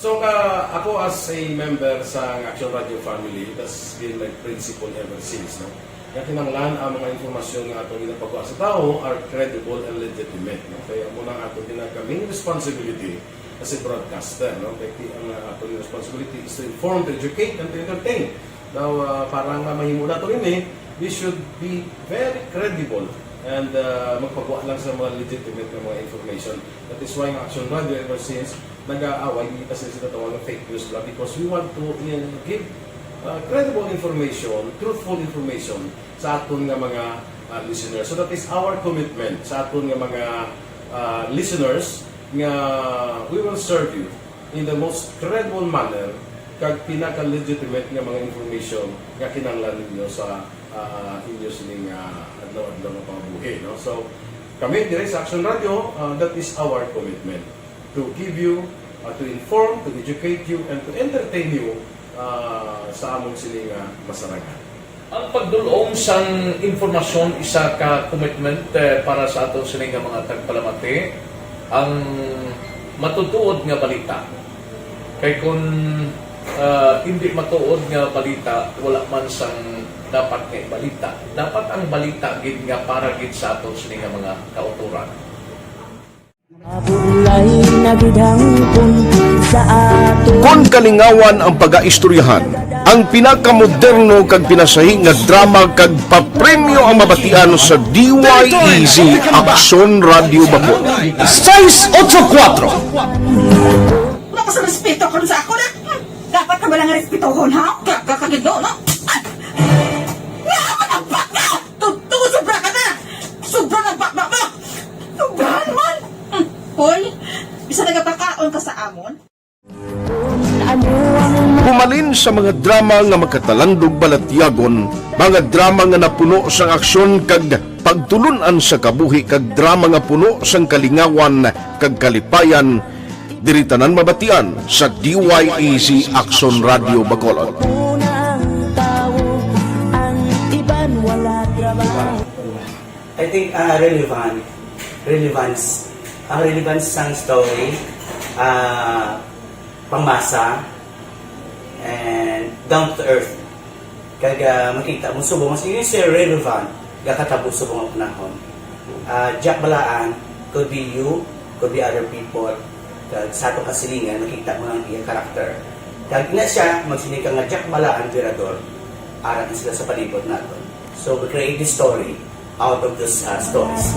So, ka, ako as a member sa Action Radio family, it has been my principle ever since, no? Nga kinahanglan ang mga informasyon nga atong ginapagwa sa tawo are credible and legitimate, no? Kaya amo na ang atong ginag-, main responsibility as a broadcaster, no? Kaya ki-, ang, uh, atong responsibility is to inform, to educate, and to entertain. Now, uh, para nga mahimo nato ini, we should be very credible and, uh, magpagwa lang sa mga legitimate nga mga information. That is why ang Action Radio ever since nag-aaway, hindi kasi sila tawag ng fake news lang because we want to, uh, give, uh, credible information, truthful information sa aton nga mga, uh, listeners. So that is our commitment sa aton nga mga, uh, listeners nga we will serve you in the most credible manner kag pinaka-legitimate nga mga information nga kinahanglan ninyo sa, ah, inyo sining, ah, adlaw-adlaw nga pangabuhi, no? So, kami diri sa Action Radio, ah, that is our commitment to give you, ah, to inform, to educate you, and to entertain you, ah, sa amon sini nga masarangan. Ang pagdul-ong sang impormasyon isa ka commitment, eh, para sa aton sini nga mga tagpalamati, ang matutuod nga balita. Kay kun, ah, hindi matuod nga balita, wala man sang dapat nga ibalita. Dapat ang balita gid nga para gid sa aton sini nga mga kautoran. Mabulay na gid hangpon sa aton. Kon kalingawan ang pagaistoryahan, ang pinakamoderno kag pinasahi nga drama kag papremyo ang mabatian sa D Y E Z Aksyon Radio Bacolod. Sais otso kuwatro. Wala ka sa respeto karon sa ako na. Hmm. Dapat ka ba lang respetohon, ha? Ka, ka, ka, no? Ah! Nga, magpaka! Totoo, sobra ka na! Sobra na ba, ba, ba? Sobrahan man! Hmm. Hoy, bisa nagapakaon ka sa amon? Humalin sa mga drama nga makatalandog balatyagon, mga drama nga napuno sang aksyon kag pagtulon-an sa kabuhi kag drama nga puno sang kalingawan kag kalipayan, diri tanan mabatian sa D Y E Z Aksyon Radio Bacolod. I think, ah, relevant, relevance, ang relevance sang story, ah, pangmasa, and down to earth. Kag, ah, makita mo subong mas yun, sir, relevant, gakatabo subong ang panahon. Ah, Jack Balaan, could be you, could be other people. Kag sa atong kasilingan, makita mo ang iya character. Kag ina siya, magsiling ka nga Jack Balaan, Virador, ara na sila sa palibot naton. So, we create this story out of those, ah, stories.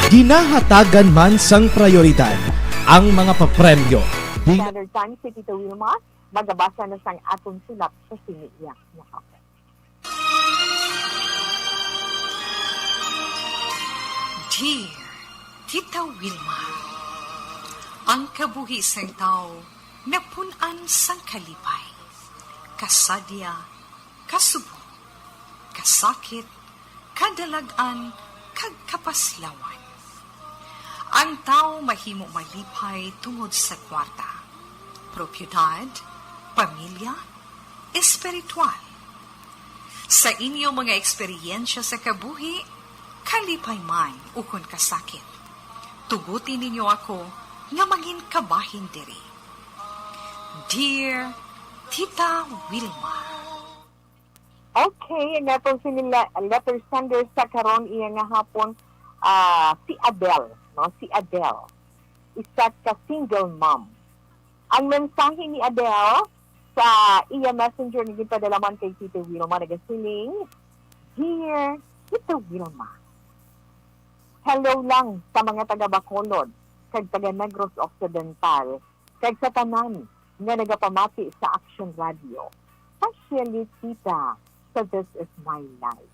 Ginahatagan man sang prayoridad ang mga papremyo. Standard Times, si Tito Wilma, magabasa na sang atong sulat sa sini iya nga kape. Dear Tita Wilma, ang kabuhi sang tawo napun-an sang kalipay, kasadya, kasubo, kasakit, kadalag-an, kag kapaslawan. Ang tawo mahimo malipay tungod sa kwarta, propiedad, pamilya, espiritual. Sa inyo mga eksperyensya sa kabuhi, kalipay man ukon kasakit, tuguti ninyo ako nga mangin kabahin diri. Dear Tita Wilma. Okay, ang atong sini le-, letter sender sa karon iya nga hapon, ah, si Adele, no? Si Adele, isa ka single mom. Ang mensahe ni Adele, sa iya messenger nga ginpadala man kay Tito Wilma, nagasiling, "Dear Tito Wilma, hello lang sa mga taga Bacolod kag taga Negros Occidental kag sa tanan nga nagapamati sa Action Radio, especially Tita sa This Is My Life.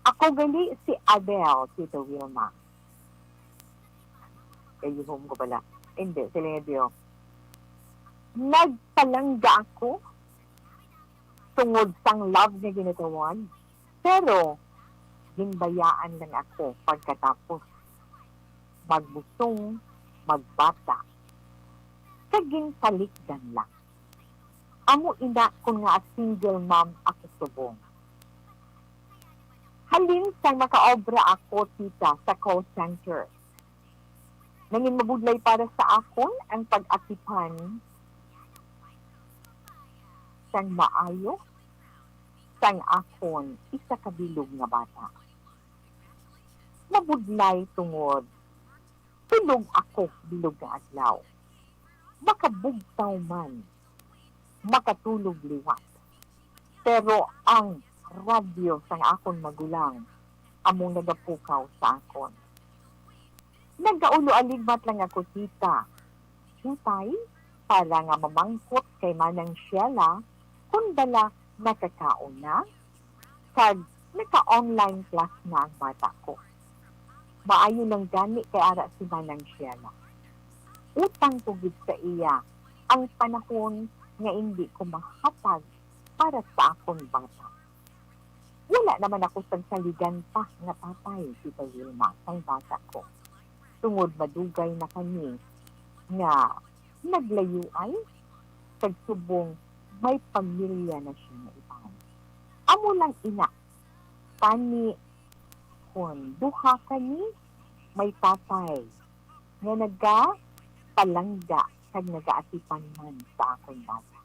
Ako gali si Adele, Tito Wilma." Kayuhom ko pala. Hindi, sila nga diyo. "Nagpalangga ako tungod sang love nga ginatawag, pero ginbayaan lang ako pagkatapos magbusong, magbata, kag ginpalikdan lang. Amo ina kon nga single mom ako subong. Halin sang makaobra ako, Tita, sa call center, nangin mabudlay para sa akon ang pag-atipan sang maayo sang akon isa ka bilog nga bata. Mabudlay tungod tulog ako bilog nga adlaw. Makabugtaw man, makatulog liwat. Pero ang radyo sang akon magulang amo nagapukaw sa akon. Nagaulo-aligmat lang ako, Tita, utay, para nga mamangkot kay Manang Sheila kon bala nakakaon na kag naka-online class na ang bata ko. Maayo lang gani kay ara si Manang Sheila. Utang ko gid sa iya ang panahon nga indi ko mahatag para sa akon bata. Wala naman ako sang saligan pa nga tatay, Tita Wilma, sang bata ko, tungod madugay na kami nga naglayuay kag subong may pamilya na siya nga iban. Amo lang ina, tani kon duha kami, may tatay nga nagapalangga kag nagaatipan man sa akon bata.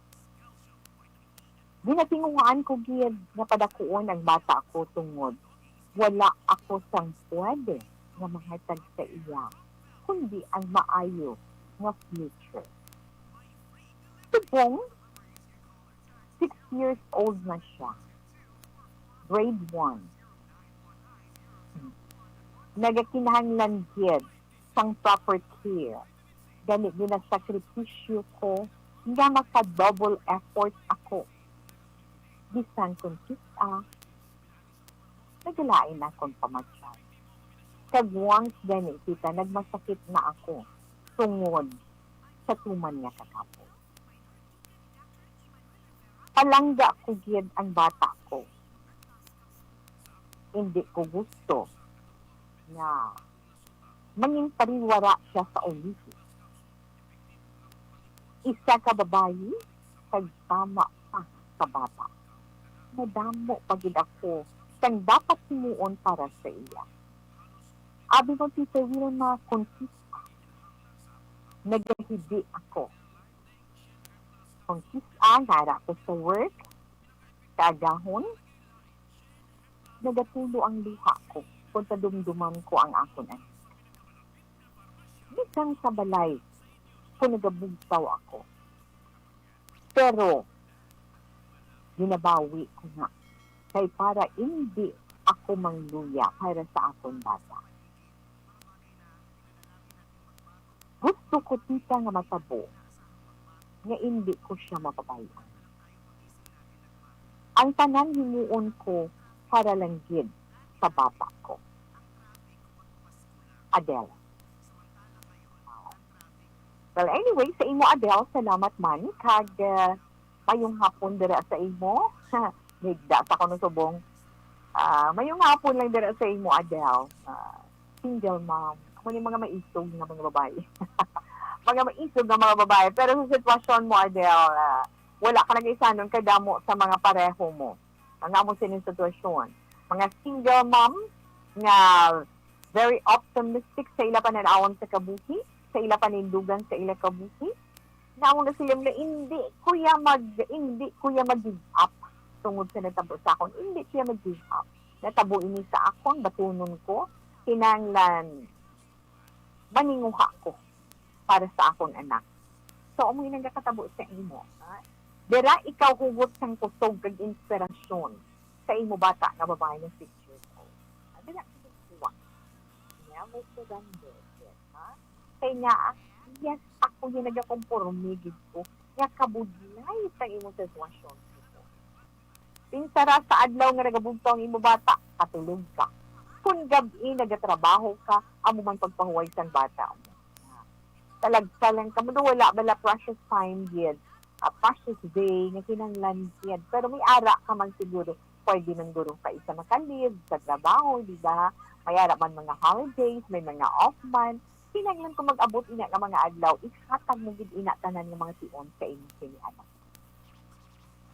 Ginatinguhaan ko gid nga padakuon ang bata ko tungod wala ako sang pwede nga mahatag sa iya, kundi ang maayo nga future. Subong, six years old na siya, grade one. Nagakinahanglan gid sang proper care. Gani ginasakripisyo ko nga maka-double effort ako. Bisan kon kis-a, nagalain akon pamatyan. Kag once gani, Tita, nagmasakit na ako tungod sa tuman nga kagapon. Palangga ko gid ang bata ko. Hindi ko gusto nga mangin pariwara siya sa ulihi. Isa ka babayi kag tama pa sa bata. Madamo pa gid ako sang dapat himuon para sa iya. Abi ko, Tita Wilma, kon kis-a, nagahidi ako. Kon kis-a, nara ko sa work, kaagahon, nagatulo ang luha ko kon padumduman ko ang akon anak. Bisan sa balay, kon nagabugtaw ako. Pero, ginabawi ko na, kay para indi ako mangluya para sa akon bata. Gusto ko, Tita, nga matabo nga indi ko siya mapabay-an. Ang tanan himuon ko para lang gid sa bata ko. Adele. Well, anyway, sa imo, Adele, salamat man, kag, ah, mayong hapon dira sa imo. Nigda sa kuno subong. Ah, mayong hapon lang dira sa imo, Adele. Ah, single mom. Amo ni mga maisog nga mga babae. Mga maisog nga mga babae. Pero sa sitwasyon mo, Adele, ah, wala ka nag-isanon kadamo sa mga pareho mo. Ang amo sining sitwasyon. Mga single mom nga very optimistic sa ila panan-awon sa kabuhi, sa ila panindugan sa ila kabuhi. Naamo na sila nga, "Hindi ko ya mag, hindi ko ya mag-give up." Tungod sa natabo sa akon, hindi siya mag-give up. Natabo ini sa akon, batunon ko, kinahanglan maninguha ko para sa akon anak. So, amo nagakatabo sa imo, ha? Dira ikaw hugot sang kusog kag inspirasyon sa imo bata nga babayi nga six years old. Ah, dira, sige, kuha. Never surrender, yes, ha? Kay nga, ah, yes, ako yung nagakomporme gid ko nga kabudlay sa imong sitwasyon. Pinsara sa adlaw nga nagabugto ang imo bata, katulog ka. Kung gab-i nagatrabaho ka, amo man pagpahuway sang bata mo. Talagsa lang ka mo, wala bala precious time gid. Ah, precious day nga kinahanglan gid. Pero may ara ka man siguro. Pwede man guro ka isa maka-leave sa trabaho, di ba? May ara man mga holidays, may mga off man. Kinahanglan ko mag-abot ina nga mga adlaw, ihatag mo gid ina tanan nga mga tion sa imong sini anak.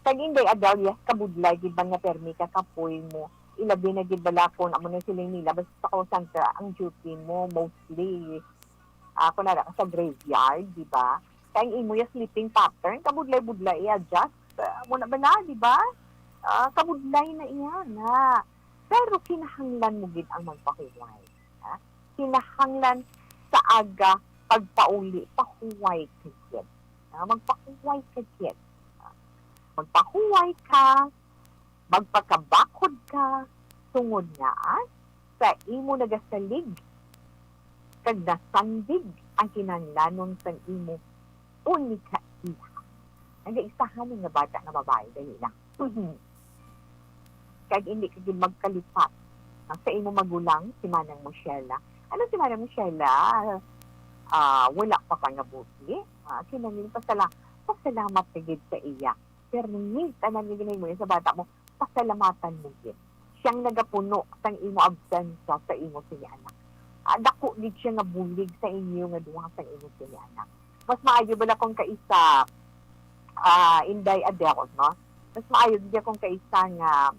Kag Inday Adalia, kabudlay gid man nga permi ka kapoy mo. Ilabi na gid bala kung amo na siling nila, basta sa call center ang duty mo, mostly, ah, kung nara ka sa graveyard, di ba? Kay ang imo yung sleeping pattern, kabudlay-budlay, i-adjust, ah, mo na bala, di ba? Ah, kabudlay na iya na. Pero kinahanglan mo gid ang magpahuway. Ha? Kinahanglan sa aga pagpauli, pahuway ka gid. Ha? Magpahuway ka gid. Ha? Magpahuway ka, magpakabakod ka, tungod nga, ah, sa imo nagasalig kag nasandig ang kinahanglanon sang imo unikaiha. Nagaisahan ni nga bata nga babayi, dali lang. Kag hindi ka gid magkalipat, ah, sa imo magulang, si Manang Mushela. Ano si Manang Mushela? Ah, wala pa pangabuhi. Ah, kinahanglan pasala-, pasalamat ka gid sa iya. Permi, tanan nga ginahimo niya sa bata mo, pasalamatan mo gid. Siyang nagapuno sang imo absensya sa imo sini anak. Ah, dako gid siya nga bulig sa inyo nga duha sang imo sini anak. Mas maayo bala kung kaisa, ah, Inday Adele, no? Mas maayo gid kung kaisa nga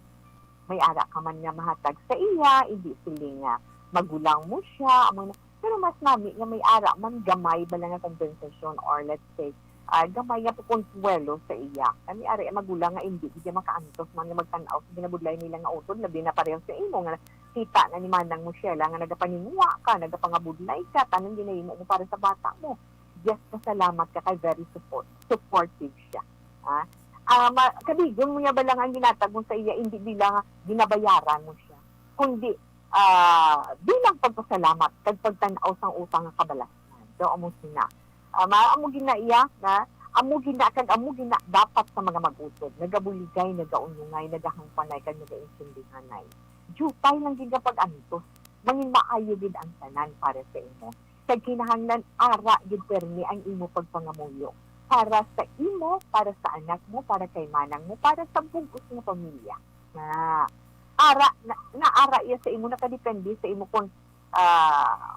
may ara ka man nga mahatag sa iya, hindi siling nga magulang mo siya, amo na. Pero mas nami nga may ara man gamay bala nga kompensasyon or let's say, ah, gamay nga pakonsuwelo sa iya. Kami ara ang magulang nga hindi gid makaantos man nga magtan-aw sa ginabudlay nila nga utod, labi na pareho sa imo nga kita na ni Manang Mushela nga nagapaninguha ka, nagapangabudlay ka, tanan ginahimo mo para sa bata mo. Yes, pasalamat ka kay very support, supportive siya. Ah, ah, ma-, kabigon mo niya bala nga ang ginatag mo sa iya, hindi bilang ginabayaran mo siya, kundi, ah, bilang pagpasalamat kag pagtan-aw sang utang nga kabalasnan. So, amo sina. Ah, ma-, amo gina iya na, amo gina kag amo gina dapat sa mga mag-utod, nagabuligay, nagaunyungay, nagahangpanay, kag nagaintindihanay. Diutay lang gid nga pag-antos, mangin maayo gid ang tanan para sa imo. Kag kinahanglan ara gid permi ang imo pagpangamuyo para sa imo, para sa anak mo, para kay manang mo, para sa bug-os nga pamilya. Na ara, na, na ara iya sa imo, nakadepende sa imo kung, ah,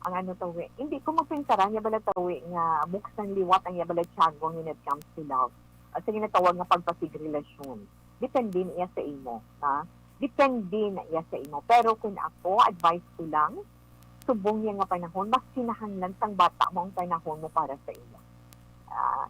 ang ano tawi, hindi ko mapinsaran niya bala tawi nga buksan liwat ang iya bala tiyago when it comes to love. Ah, sa ginatawag nga pagpasigrelasyon. Depende niya sa imo, ha? Depende na iya sa imo. Pero kung ako, advice ko lang, subong niya nga panahon, mas kinahanglan sang bata mo ang panahon mo para sa imo. Ah,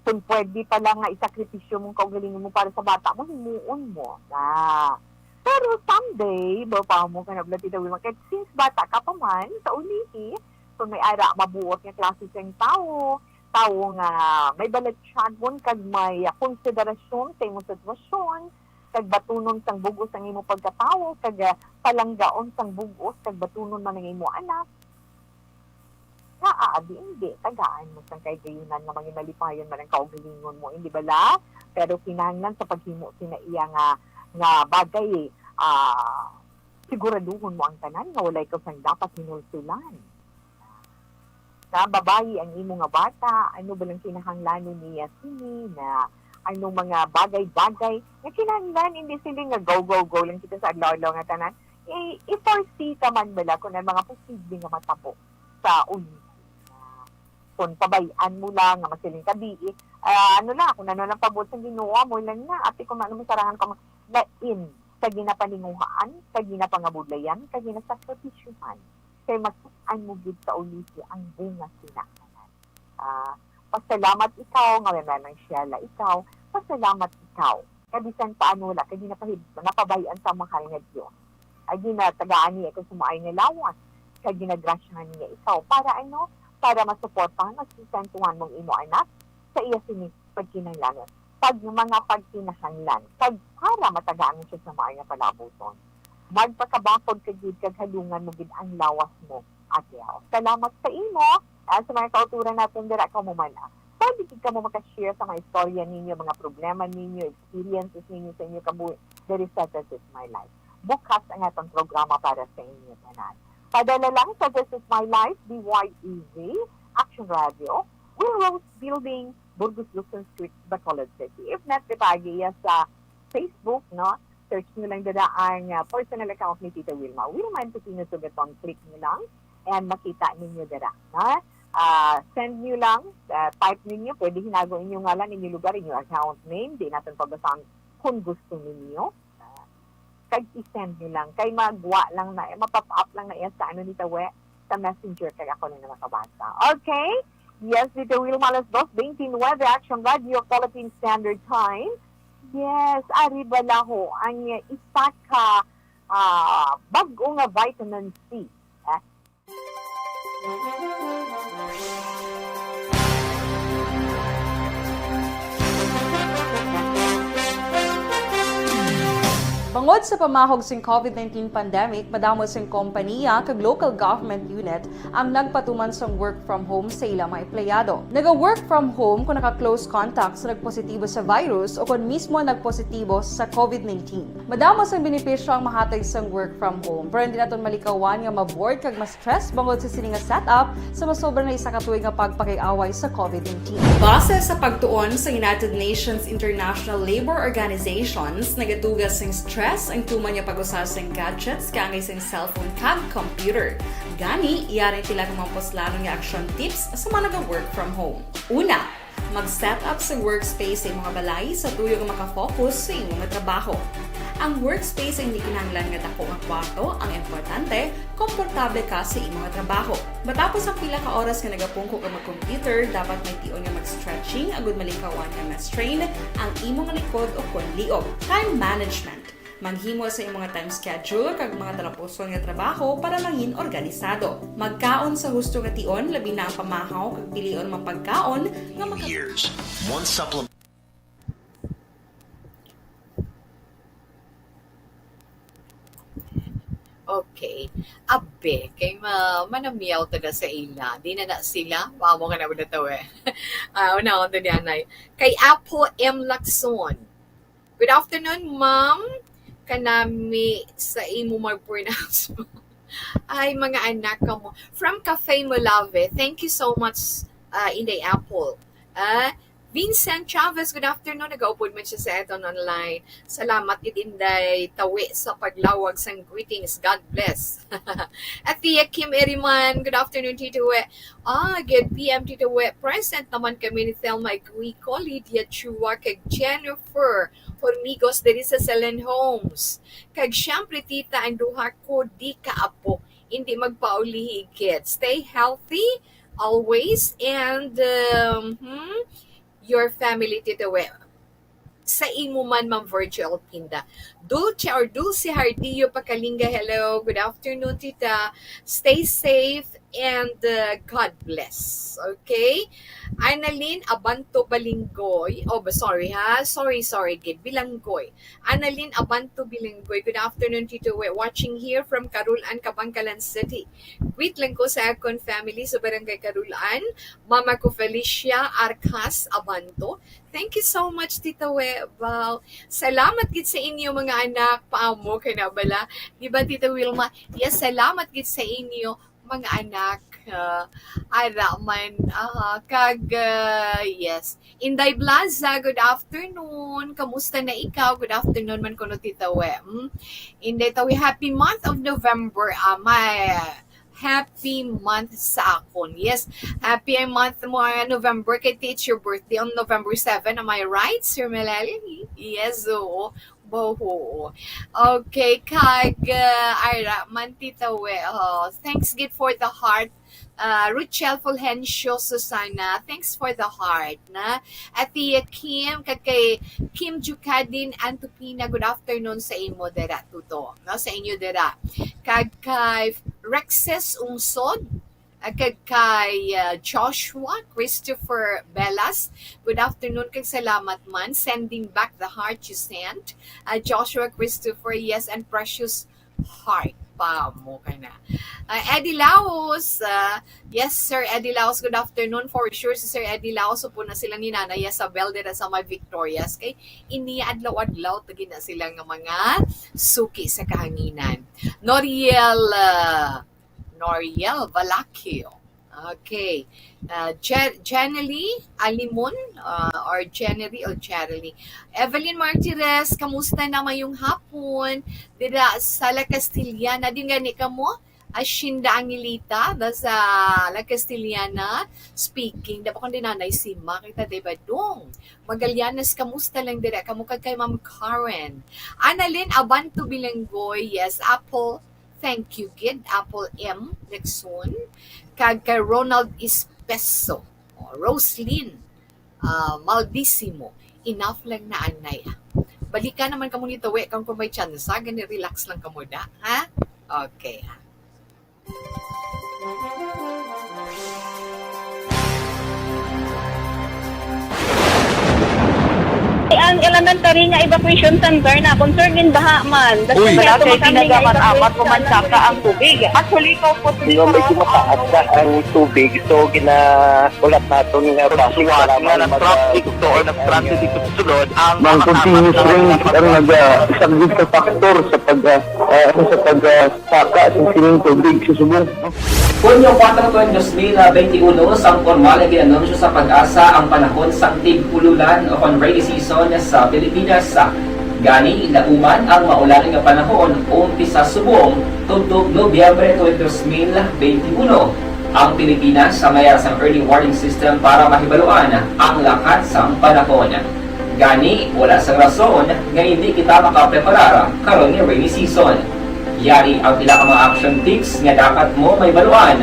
kung pwede pala nga isakripisyo mong kaugalingon mo para sa bata mo, himuon mo na. Pero someday, ba pa mo ka na bala titawi, kay since bata ka pa man, sa ulihi, kung may ara, mabuot nga klase siyang tawo, tawo nga may balatyagon kag may, ah, konsiderasyon sa imong sitwasyon, kag batunon sang bug-os ang imong pagkatawo, kag, ah, palanggaon sang bug-os, kag batunon man ang imong anak, nga, ah, di, hindi, tagaan mo sang kahigayonan nga mangin malipayon man ang kaugalingon mo, hindi bala? Pero kinahanglan sa paghimo sina iya nga, nga bagay, ah, siguraduhon mo ang tanan nga walay ka sang dapat hinulsulan. Sa babayi ang imo nga bata, ano ba lang kinahanglanon niya sini na ano mga bagay-bagay nga kinahanglan, hindi sila nga go, go, go lang kita sa adlaw-adlaw nga tanan. I-, i-foresee ka man bala kung ang mga posible nga matabo sa ulihi. Kung pabay-an mo lang nga masiling ka, di, ah, ano lang, kung ano lang pabot sa Ginoo mo lang na, ati kung ano mo sarangan ka mo, lain sa ginapaninguhaan, sa ginapangabudlayan, sa ginasakripisyuhan. Kay makit-an mo gid sa ulihi ang bunga sina. Ah, pasalamat ikaw nga may Manang Sheila ikaw. Pasalamat ikaw. Kay bisan paano wala ka ginapahib-, napabay-an sa mahal nga Dios. Ay ginatagaan niya ikaw sa maay nga lawas. Kay ginagrasyahan niya ikaw. Para ano? Para masuportahan, masustentuhan mong imo anak. sa iya sini pagkinahanglanon, pag mga pagkinahanglan, kag para matagaan mo siya sa maayo nga palabuton. Magpakabakod ka gid kag halungan mo gid ang lawas mo, Adele. Salamat sa imo. Ah, sa mga kauturan natin dira, kamo man, ah, pwede gid kamo maka-share sa mga istorya ninyo, mga problema ninyo, experiences ninyo sa inyo kabuhi diri sa This Is My Life. Bukas ang atong programa para sa inyo tanan. Padala lang sa This Is My Life, D Y E Z, Action Radio, Will Rose Building, Burgos Luzon Street, Bacolod City. If not, ipagi iya sa Facebook, no? Search nyo lang dada ang, ah, personal account ni Tita Wilma. Wilma Antoquino Sugaton, click nyo lang and makita ninyo dada, ha? Ah, send nyo lang, ah, type ninyo, pwede hinago inyo ngalan, inyo lugar, inyo account name, di natin pabasang kung gusto ninyo. Ah, kag i-send nyo lang. Kay magwa lang na, eh, mapop up lang na iya sa ano ni Tawe, sa messenger, kag ako na na makabasa. Okay? Yes, dito Wilma, alas dos twenty-nine, Action Radio, Philippine Standard Time. Yes, ari bala ho ang isa ka, ah, bag-o nga vitamin C. Ah. Bangod sa pamahog sing COVID nineteen pandemic, madamo sing kompaniya kag local government unit ang nagpatuman sang work from home sa ila mga empleyado. Naga-work from home kung naka-close contact sa nagpositibo sa virus o kon mismo nagpositibo sa COVID nineteen. Madamo sang benepisyo ang mahatag sang work from home, pero hindi naton malikawan nga ma-bored kag ma-stress bangod sa sini nga setup sa masobra na isa ka tuig nga pagpakig-away sa COVID nineteen. Base sa pagtuon sa United Nations International Labour Organizations, nagaduga sing stress ang tuman nga pag-usa sing gadgets kaangay sing cellphone kag computer. Gani, yari sila ka mga puslanon nga action tips sa mga naga-work from home. Una, mag-set up sa workspace sa imong balay sa tuyo nga maka-focus sa imo nga trabaho. Ang workspace ay hindi kinahanglan nga dako nga kwarto, ang importante, komportable ka sa imo nga trabaho. Matapos ang pila ka oras nga nagapungko ka mag-computer, dapat may tion nga mag-stretching agud malikawan nga ma-strain ang imo nga likod o kon liog. Time management. Maghimo sa imong nga time schedule kag mga talapuson nga trabaho para mangin organisado. Magkaon sa husto nga tion, labi na ang pamahaw kag pilion mga pagkaon nga maka- Years. One supplement. Okay. Abe, kay ma-, manamiyaw taga sa ila. Di na na sila. Mamo ka na wala tawe. Ah, una akong to ni Anay. Kay Apo M Lacson. Good afternoon, ma'am. Kanami sa imo mag-pronounce mo. Ay, mga anak ka mo. From Cafe Molave. Thank you so much, ah, Inday Apple. Ah, Vincent Chavez, good afternoon. Nagaupod man siya sa aton online. Salamat gid, Inday Tawi, sa paglawag sang greetings. God bless. At Tia Kim Eriman, good afternoon, Tito We. Ah, good P M, Tito We. Present naman kami ni Thelma Iguico, Lydia Chua, kag Jennifer Hormigos diri sa Selen Homes. Kag syempre, tita, ang duha ko di ka apo. Hindi magpaulihi, kids. Stay healthy always and, um, hmm, your family, Tita We. Sa imo man, Ma'am Virgil Pinda. Dulce or Dulce Hardillo Pacalinga, hello. Good afternoon, Tita. Stay safe and, uh, God bless. Okay? Annalyn Abanto Balinggoy. Oh, ba-, sorry ha. Sorry, sorry, gid. Bilanggoy. Annalyn Abanto Bilinggoy. Good afternoon, Tito We. Watching here from Carulan, Kabankalan City. Greet lang ko sa akon family sa Barangay Carulan. Mama ko Felicia Arcas Abanto. Thank you so much, Tita We. Wow. Salamat gid sa inyo, mga anak. Paamo kay na bala. Di ba, Tita Wilma? Yes, salamat gid sa inyo, mga anak. Ah, ara man. Aha. Kag, ah, yes. Inday Blaza, good afternoon. Kamusta na ikaw? Good afternoon man kuno, Tita We. Hmm? Inday Tawi, happy month of November. Ah, my happy month sa akon. Yes, happy ang month mo, ah, November, kay it's your birthday on November seven. Am I right, Sir Melel? Yes, oo. Bo, oo. Okay, kag, ah, ara man, Tita We. Oh, thanks gid for the heart. Ah, Ruchel Fulgencio Susana, thanks for the heart, na. Ate Kim, kag kay Kim Jucadin Antupina, good afternoon sa imo dira, Tuto, no, sa inyo dira. Kag kay Rexes Ungsod, Ah, kag kay, ah, Joshua Christopher Belas, good afternoon kag salamat man. Sending back the heart you sent. Ah, Joshua Christopher, yes, and precious heart pa mo ka na. Ah, Eddie Laos, ah, yes, Sir Eddie Laos, good afternoon. For sure, si Sir Eddie Laos, upo na sila ni Nanay Isabel dira sa may Victorias. Kay ini adlaw-adlaw, tagi na sila nga mga suki sa kahanginan. Noriel, ah, Noriel Valakio. Okay. Uh, Je- Jenely Alimon, uh, or Jenely o Jerely. Evelyn Martires, kamusta na mayong hapon? Dira sa La Castellana, di gani ka mo? Ashinda Angelita, da sa La Castellana. Speaking, dapat kung dinanay si Ma, kita, di ba, dong? Magallanes, kamusta lang dira? Kamo kag kay Ma'am Karen. Annalyn Abanto Bilanggoy, yes, Apple, thank you, gid. Apple M. Nixon, kag kay Ronald Espeso. O, Roslyn, ah, Maldisimo. Enough lang na, anay, ah. Balikan naman kamo ni Tawi kung, kung may chance, ah. Gani, relax lang kamo da, ha? Okay, ah. Ang elementary nga evacuation center na, concern din baha man. Uy. Wala kay tinagaman amat ko man saka ang tubig. Actually, ko po. Di ba, medyo mataas na ang tubig. So, gina-, ulat naton nga bus, wala nga man nag-traffic to or nag-transit dito sa sulod, ang mga continuous rain ang nag-, ah, isang big factor sa pag, ah, ah, sa pag, ah, saka sa sining tubig sa subong. Hunyo kuwatro, dos mil benti uno, sang pormal nga gin-anunsyo sa PAGASA ang panahon sang tig-ululan o kon rainy season sa Pilipinas. Gani, nauman ang maulan nga panahon, umpisa subong tubtob Nobyembre twenty, dos mil benti uno. Ang Pilipinas sa mayara sang early warning system para mahibaluan ang lakat sang panahon. Gani, wala sang rason nga hindi kita makapreparar karon nga rainy season. Yari ang pila ka mga action tips nga dapat mo mahibaluan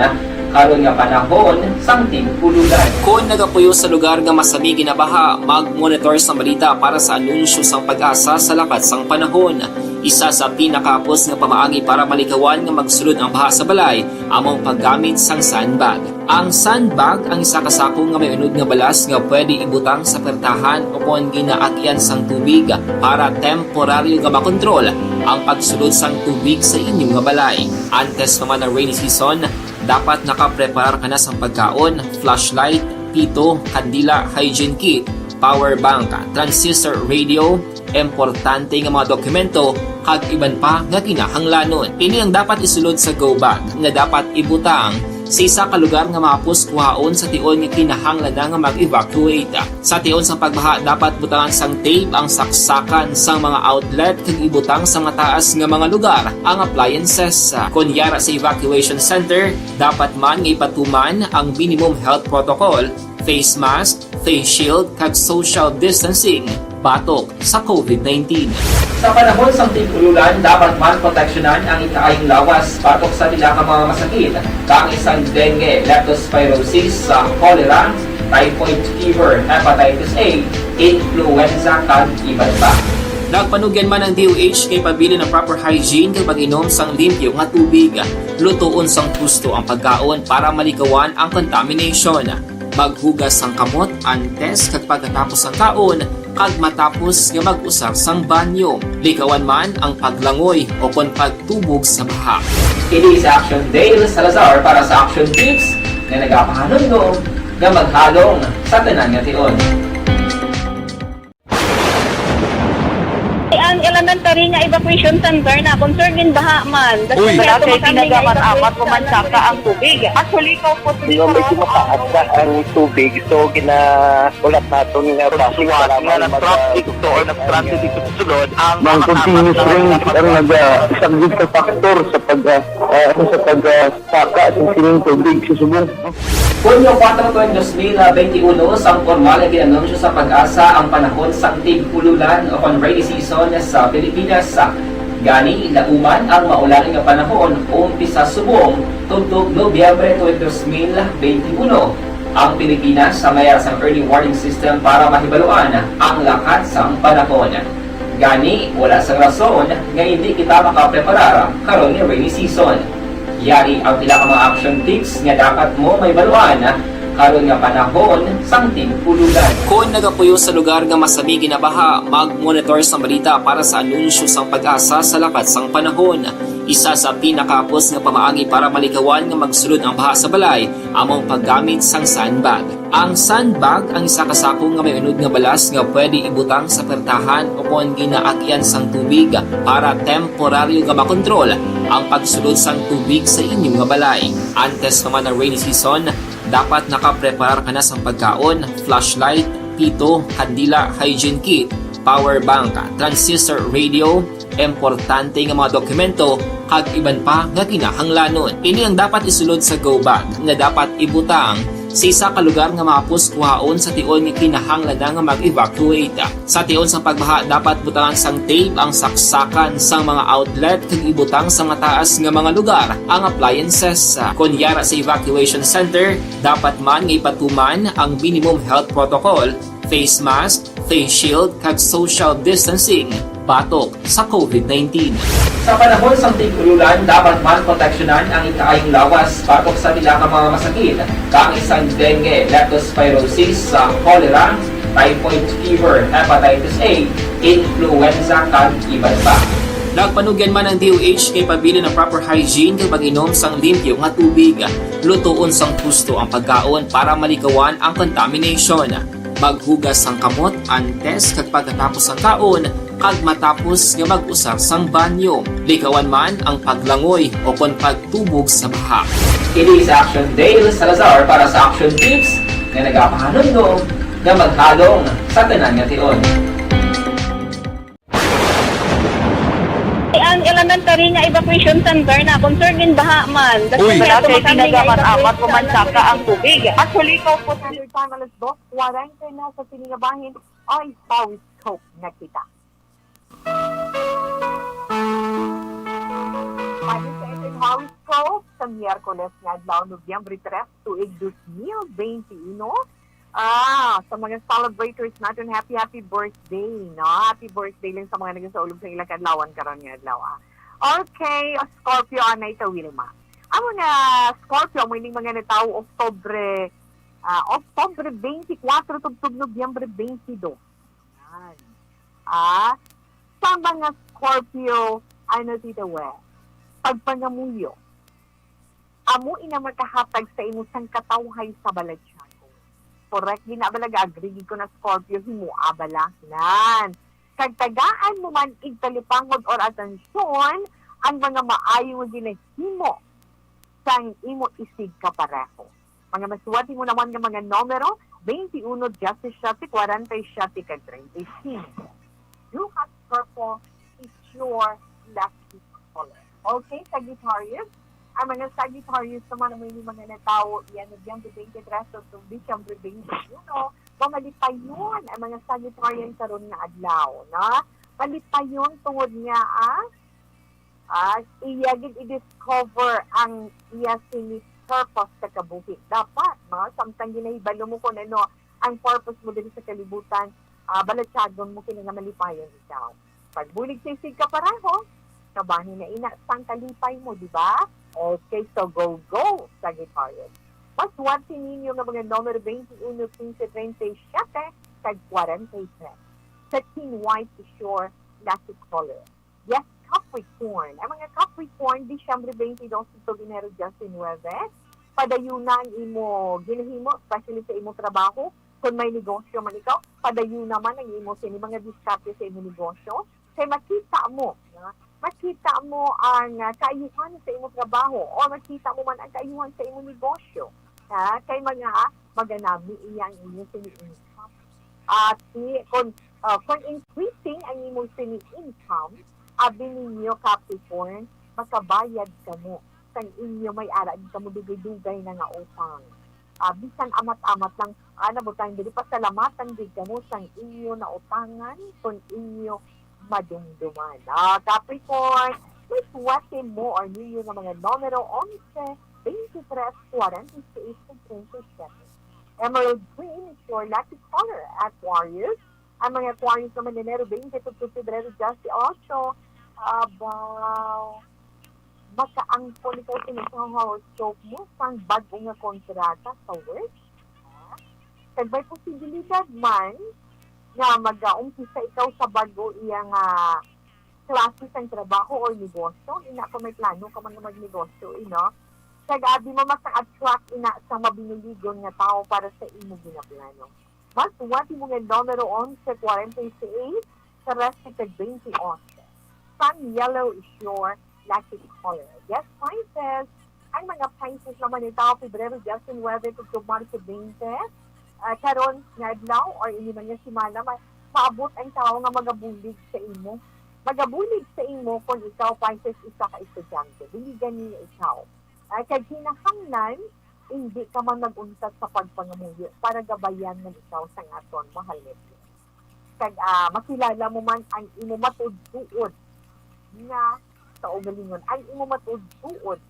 karon nga panahon sang tig-ululan. Kon nagapuyo sa lugar nga masami ginabaha, mag-monitor sa balita para sa anunsyo sang PAGASA sa lakat sang panahon. Isa sa pinakahapos nga pamaagi para malikawan nga magsulod ang baha sa balay amo ang paggamit sang sandbag. Ang sandbag ang isa ka sako nga may unod nga balas nga pwede ibutang sa pertahan o kon ginaagian sang tubig para temporaryo nga makontrol ang pagsulod sang tubig sa inyo nga balay. Antes pa man ang rainy season, dapat nakapreparar ka na sang pagkaon, flashlight, pito, kandila, hygiene kit, power bank, transistor radio, importante nga mga dokumento, kag iban pa nga kinahanglanon. Ini ang dapat isulod sa go bag nga dapat ibutang sa isa ka lugar nga mahapos kuhaon sa tion nga kinahanglan na nga mag-evacuate. Sa tion sang pagbaha, dapat butangan sang tape ang saksakan sang mga outlet kag ibutang sa mataas nga mga lugar ang appliances. Kon yara sa evacuation center, dapat man nga ipatuman ang minimum health protocol, face mask, face shield, kag social distancing batok sa COVID nineteen. Sa panahon sang tig-ululan, dapat man proteksyonan ang ikaayong lawas batok sa pila ka mga masakit, bangis sang dengue, leptospirosis, sa cholera, typhoid fever, hepatitis A, influenza, kag iban pa. Nagpanugyan man ang D O H kay pabilin ang proper hygiene kag pag-inom sang limpyo nga tubig. Lutoon sang husto ang pagkaon para malikawan ang contamination. Maghugas sang kamot antes kag pagkatapos sang kaon, kag matapos nga mag-usar sang banyo. Likawan man ang paglangoy o kon pagtubog sa baha. Ini si Action Dale Salazar para sa Action Tips nga nagapahanumdom nga maghalong sa tanan nga tion. Ang elementary nga evacuation center na, concern din baha man. Uy. Wala kay tinagaman amat ko man saka ang tubig. Actually, ko po. Di ba, medyo mataas na ang tubig, so gina-, ulat naton nga bus, wala nga man nag-traffic to or nag-transit dito sa sulod, ang mga continuous rain ang nag-, ah, isang big factor sa pag, ah, ah, sa pag, ah, saka sa sining tubig sa subong. Hunyo kuwatro, dos mil benti uno, sang pormal nga gin-anunsyo sa PAGASA ang panahon sang tig-ululan o kon rainy season sa Pilipinas. Gani, nauman ang maulan nga panahon, umpisa subong tubtob Nobyembre twenty, dos mil benti uno. Ang Pilipinas sa mayara sang early warning system para mahibaluan ang lakat sang panahon. Gani, wala sang rason nga hindi kita makapreparar karon nga rainy season. Yari ang pila ka mga action tips nga dapat mo mahibaluan karon nga panahon sang tig-ulogan. Kon nagapuyo sa lugar nga masami ginabaha, mag-monitor sang balita para sa anunsyo sang PAGASA sa lakat sang panahon. Isa sa pinakahapos nga pamaagi para malikawan nga magsulod ang baha sa balay amo ang paggamit sang sandbag. Ang sandbag ang isa ka sako nga may unod nga balas nga pwede ibutang sa pertahan o kon ginaagian sang tubig para temporaryo nga makontrol ang pagsulod sang tubig sa inyo nga balay. Antes pa man ang rainy season, dapat nakapreparar ka na sang pagkaon, flashlight, pito, kandila, hygiene kit, power bank, transistor radio, importante nga mga dokumento, kag iban pa nga kinahanglanon. Ini ang dapat isulod sa go bag nga dapat ibutang sa isa ka lugar nga mahapos kuhaon sa tion nga kinahanglan na nga mag-evacuate. Sa tion sang pagbaha, dapat butangan sang tape ang saksakan sang mga outlet kag ibutang sa mataas nga mga lugar ang appliances. Kon yara sa evacuation center, dapat man nga ipatuman ang minimum health protocol, face mask, face shield, kag social distancing batok sa covid nineteen. Sa panahon sang tig-ulogan, dapat man proteksyonan ang ikaayong lawas batok sa pila ka mga masakit, kaangay sang dengue, leptospirosis, sa cholera, typhoid fever, hepatitis A, influenza, kag iban pa. Nagpanugyan man ang D O H kay pabilin ang proper hygiene kag pag-inom sang limpyo nga tubig. Lutoon sang husto ang pagkaon para malikawan ang contamination. Maghugas sang kamot antes kag pagkatapos sang kaon, kag matapos nga mag-usar sang banyo. Likawan man ang paglangoy o kon pagtubog sa baha. Ini sa Action Dale Salazar para sa Action Tips nga nagapahanumdom nga maghalong sa tanan nga tion. Ang elementary nga evacuation center na concerned in baha man. Uy! Wala kay ginagamat-amat, pumansaka ang tubig. Actually, ikaw po sa time, alas dos kwarenta na sa sini nga bahin. Ay, pawis ko na kita. Pwede sa ating horoscope sa Miyerkules nga adlaw, Nobyembre tres, tuig dos mil bente uno. Ah, sa mga celebrators natin, happy, happy birthday, no? Happy birthday lang sa mga nagasaulog sa ilang kadlawan karon nga adlaw, ah. Okay, Scorpio, anay ta, Wilma. Ang mga Scorpio, amo ining mga natawo Oktubre, ah, Oktubre twenty-four tubtob Nobyembre twenty-two. Yan. Ah, sa mga Scorpio, ano, Tita We? Pagpangamuyo. Amo ina makahatag sa imo sang katawhay sa balatyagon. Correct, gina bala, ga-agree gid ko na Scorpio, himoa bala. Nan. Kag tagaan mo man igtalipangod or atensyon ang mga maayo nga ginahimo sang imo isigkapareho. Mga masuwat mo naman nga mga numero, twenty-uno, diecisiete, cuarenta y siete, kag treinta y cinco. You have purple is your lucky color. Okay, Sagittarius. Ang mga Sagittarius naman, ang may mga natawo, yan, Nobyembre twenty-three, so, itong Disyembre twenty-uno, mamalipayon ang mga Sagittarian karon nga adlaw, no? Malipayon tungod nga, ah, ah, iya gid i-discover ang iya sini purpose sa kabuhi. Dapat, no? Samtang ginahibalo mo kung ano ang purpose mo diri sa kalibutan, ah, balatyagon mo kini nga malipayon ikaw. Pagbulig sa isigkapareho, kabahin na ina sang kalipay mo, di ba? Okay, so go, go, Sagittarius. Maswerte ninyo nga mga numero twenty-uno, quince, treinta y siete, kag cuarenta y tres. Satin white is your lucky color. Yes, Capricorn. Ang mga Capricorn, Disyembre twenty-dos hangtod Enero diecinuebe, padayuna ang imo ginahimo, especially sa imo trabaho. Kung may negosyo man ikaw, padayuna man ang imo sini mga diskarte sa imo negosyo. Kay makita mo, nga, makita mo ang, ah, kaayuhan sa imo trabaho o makita mo man ang kaayuhan sa imo negosyo. Ha? Kay mga maganami iya ang imo sini income. At si, kung, ah, kung increasing ang imo sini income, abi ninyo, Capricorn, makabayad kamo sang inyo may ara gid kamo dugay-dugay na nga utang. Ah, bisan amat-amat lang, ah, nabutang diri, pasalamatan gid kamo sang inyo nautangan kung inyo madumduman. Ah, Capricorn, may swerte mo or ninyo nga mga numero onse, twenty-tres, forty-six, kag treinta y siete. Emerald green is your lucky color, Aquarius. Ang mga Aquarius naman, Enero twenty to Febrero dieciocho, about makaangkon ikaw sa horoscope mo sang bag-o nga kontrata sa work. Kag may posibilidad man nga magaumpisa ikaw sa bag-o iya nga klase sang trabaho or negosyo, ina kung may plano ka man nga magnegosyo, you know. Kag abi mo maka-attract ina sa mabinuligon nga tawo para sa imo ginaplano. Mas suwat imo nga numero onse, kwarenta y seis, trese kag twenty-eight. Sun yellow is your lucky color. Yes, Pisces. Ang mga Pisces naman ni tawo Pebrero diecinuebe tubtob Marso twenty. Ah, karon nga adlaw or ini man nga semana, ma-, maabot ang tawo nga magabulig sa imo. Magabulig sa imo kung ikaw, Pisces, isa ka estudyante. Buligan niya ikaw. Ah, kag kinahanglan, hindi ka man mag-untat sa pagpangamuyo para gabayan man ikaw sang aton mahal nga Dios. Kag, ah, makilala mo man ang imo matuod-tuod nga kaugalingon, ang imo matuod-tuod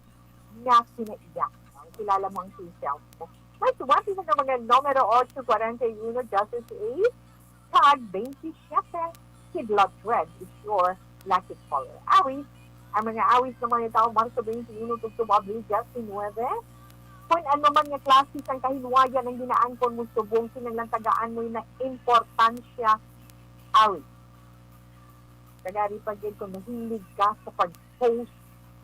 nga kinaiya. Ang kilala mo ang self mo. May suwat sa mga numero otso, kwarenta y uno, diyesisais, kag twenty-siyete, kidlat red is your lucky color. Awis, ang mga awis naman nga tawo, Marso twenty-uno tubtob Abril diecinuebe. Kung ano man nga klase sang kahinwayan ang ginaangkon mo subong, kinahanglan tagaan mo na importansya, awis. Kagari pa gid kung mahilig ka sa pag-post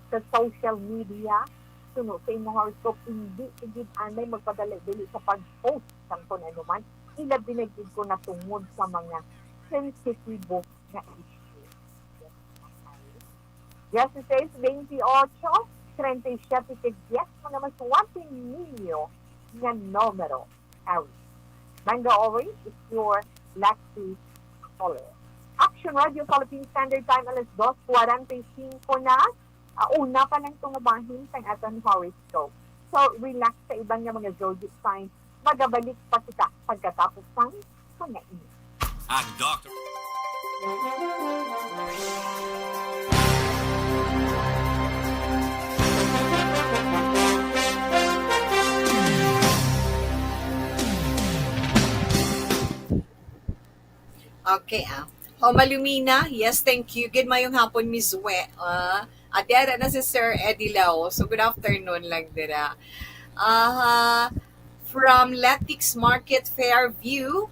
sa social media, suno sa imong horoscope, hindi ka gid anay magpadali-dali sa pag-post sang kung ano man. Ilabi na gid kung natungod sa mga sensitibo nga issue. Diyesisais, bentiocho, trenta y siyete, kag diyes, mga maswerte ninyo nga numero. Awis. Manga orange is your lucky color. Action Radio Philippine Standard Time, alas dos kwarenta y singko na. Ah, una pa lang tungo bahin sang aton horoscope. So, relax sa iban nga mga zodiac signs. Magabalik pa kita pagkatapos sang mga ini. Ang Doctor Okay, ah. Homalumina, yes, thank you. Good mayong hapon, Miss We. Ah, adera na si Sir Eddie Lau. So, good afternoon lang dira. Aha, from Letics Market, Fairview,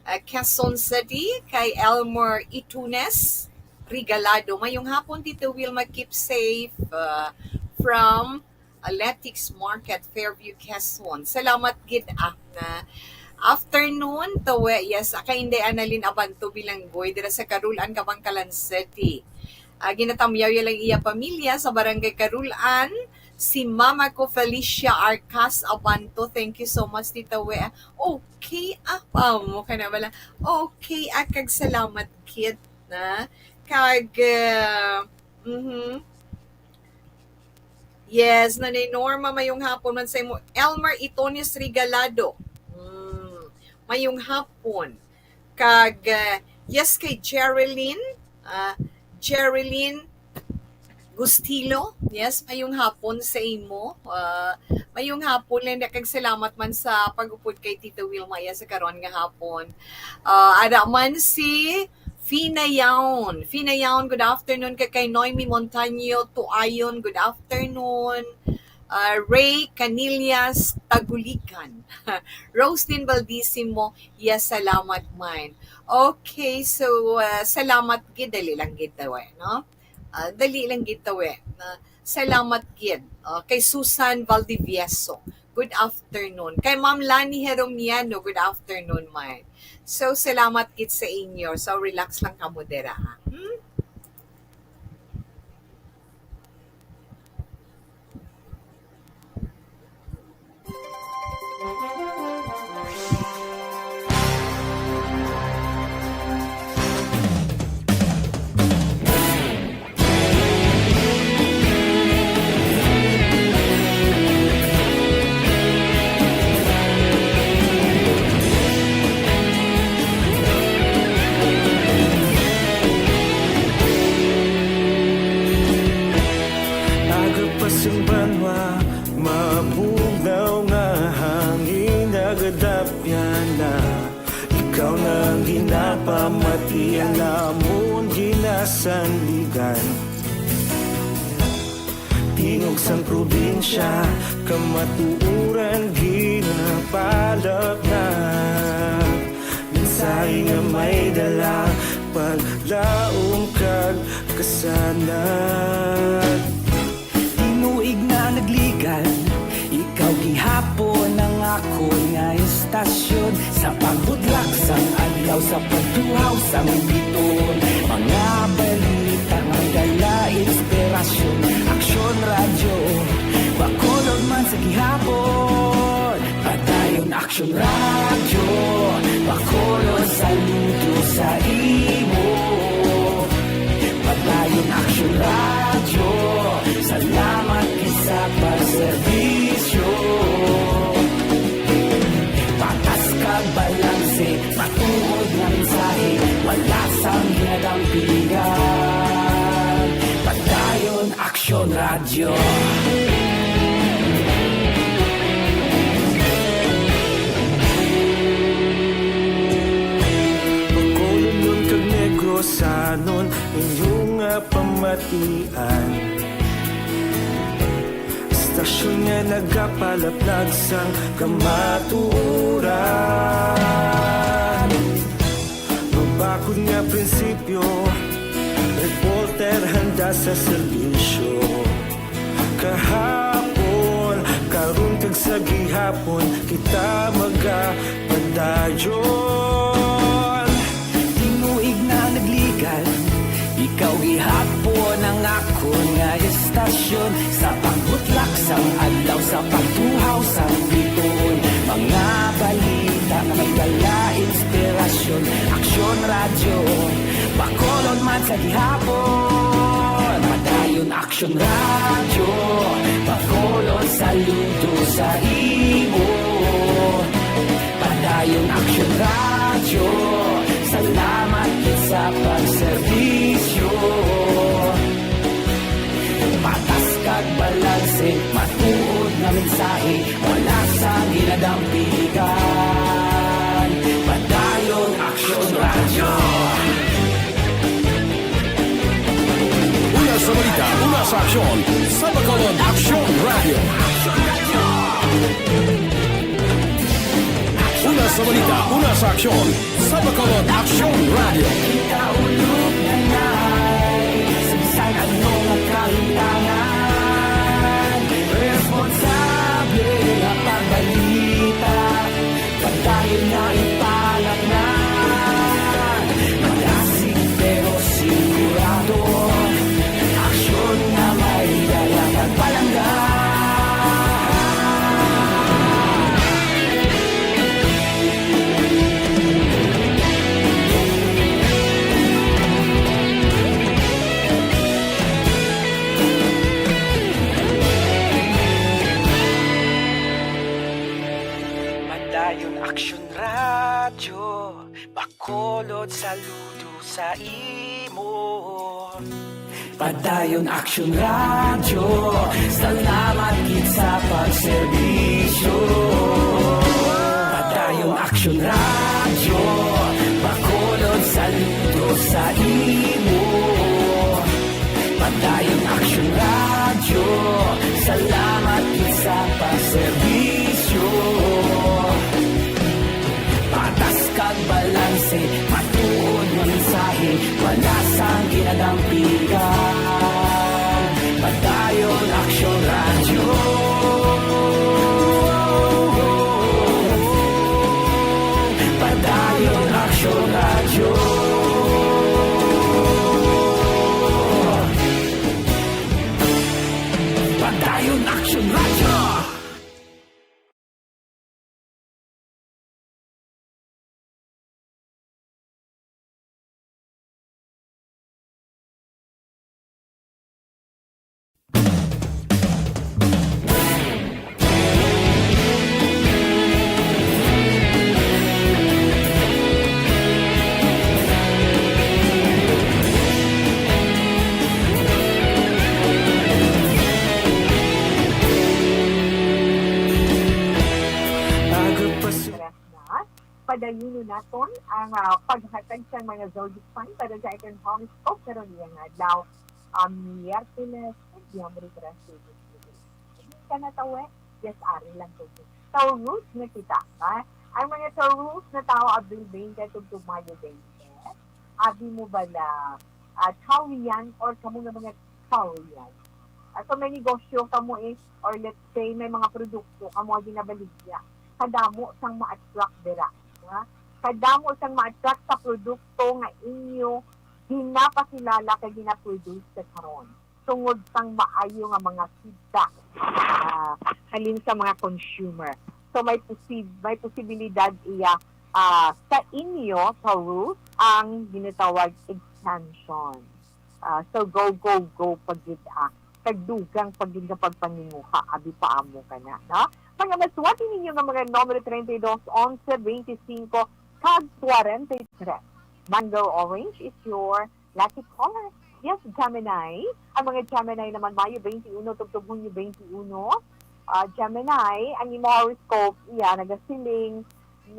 ah, Quezon City, kay Elmer Itunes Regalado. Mayong hapon, Tito Wilma. Keep safe. Ah, from Athletics Market, Fairview, Quezon. Salamat gid, ah, na afternoon, tawe, yes, kay Inday Annalyn Abanto Bilanggoy, dira sa Carulan, Kabankalan City. Ah, ginatamyaw ya lang iya pamilya sa Barangay Carulan, si mama ko, Felicia Arcas Abanto. Thank you so much, Tita We. Okay, ah, pa mo ka na bala. Okay, ah, kag salamat gid na. Kag, ah, mhm. Yes, Nanay Norma, mayong hapon man sa imo. Elmer Itones Regalado. Mm, mayong hapon. Kag, ah, yes, kay Jerilyn, ah, Jerilyn Gustilo. Yes, mayong hapon sa imo. Ah, mayong hapon, Linda, kag salamat man sa pag-upod kay Tito Wilma ya sa karon nga hapon. Ah, ada man si Finayawn. Finayawn, good afternoon. Kay, kay Noemi Montaño Tuayon, good afternoon. Ah, Ray Canillas Taguligan. Roslyn Baldisimo, yes, salamat man. Okay, so, ah, salamat gid, dali lang gid daw eh, no? Ah, dali lang gid daw eh. Na, salamat gid. Ah, kay Susan Valdivieso, good afternoon. Kay Ma'am Lani Heromiano, good afternoon man. So, salamat gid sa inyo. So, relax lang kamo dira, ha? Hmm? Aga pa sing banwa, mabugnaw nga hangin nagadapyan na. Ikaw na ang ginapamati, ang amon ginasandigan. Tingog sang probinsya, kamatuoran ginapalapnag. Mensahe nga may dala, paglaom kag kasanag. Tinuig na nagligan, ikaw gihapon ang akon nga istasyon. Sa pagbutlak sang adlaw, sa pagtuhaw sang biton, mga balita nga dala inspirasyon. Aksyon Radyo, Bacolod man sa gihapon. Padayon Aksyon Radyo, Bacolod, saludo sa imo. Padayon Aksyon Radyo, salamat gid sa pagserbisyo. Patas kag balanse, matuod nga mensahe, wala sang ginadampigan. Padayon Aksyon Radyo. Bacolodnon kag Negrosanon, inyo nga pamatian. Istasyon nga nagapalaplag sang kamatuoran. Mabakod nga prinsipyo, reporter handa sa serbisyo. Kahapon, karon kag sa gihapon, kita magapadayon. Tinuig na nagligan, ikaw gihapon ang akon nga istasyon. Sa pagbutlak sang adlaw, sa pagtuhaw sang biton, mga balita nga may dala inspirasyon. Aksyon Radyo, Bacolod man sa gihapon. Padayon Aksyon Radyo, Bacolod, saludo sa imo. Padayon Aksyon Radyo, salamat gid sa pagserbisyo. Patas kag balanse, matuod nga mensahe, wala sang ginadampigan. Padayon Aksyon Radyo. Una sa balita, una sa aksyon, sa Bacolod Aksyon Radyo. Una sa balita, una sa aksyon, sa Bacolod Aksyon Radyo. Kita ulog na nay, sa bisan ano nga kahintangan, responsable nga pagbalita. Padayon nga ipalatngan, malasig pero sigurado. Aksyon nga may dala kag palangga. Padayon Aksyon Radyo, Bacolod, saludo sa imo. Padayon Aksyon Radyo, salamat gid sa pagserbisyo. Padayon Aksyon Radyo, Bacolod, saludo sa imo. Padayon Aksyon Radyo, salamat gid sa pagserbisyo. Patas kag balanse, matuod nga mensahe, wala sang ginadampigan. Padayon Aksyon Radyo. Padayon Aksyon Radyo. Padayon Aksyon Radyo. Aga pa si- Padayonon naton ang, ah, paghatag sang mga zodiac sign para sa aton horoscope karon nga adlaw, ah, Miyerkules, Diyembre tres, twenty twenty-six. Hindi ka natawi? Yes, ari lang ko. Taurus na kita, ha? Ang mga Taurus na tao, Abril twenty tubtob Mayo twenty, abi mo bala, ah, Taurian or kamo nga mga Taurian? Ah, so may negosyo kamo eh, or let's say may mga produkto kamo nga ginabaligya. Kadamo sang ma-attract dira, ha? Kadamo sang ma-attract sa produkto nga inyo ginapakilala kag gina-produce sa karon tungod sang maayo nga mga feedback, ah, halin sa mga consumer. So may posib-, may posibilidad iya, ah, sa inyo, Taurus, ang ginatawag expansion. Ah, so go, go, go pa gid, ah. Kag dugang pa gid nga pagpanginguha, abi pa amo ka na, no? Mga masuwati ninyo nga mga numero treinta y dos, onse, veinticinco, kag kwarenta y tres. Mango Orange is your lucky color. Yes, Gemini. Ang mga Gemini naman, Mayo twenty-one tubtob Hunyo twenty-one. Ah, Gemini, ang imo horoscope, iya, nagasiling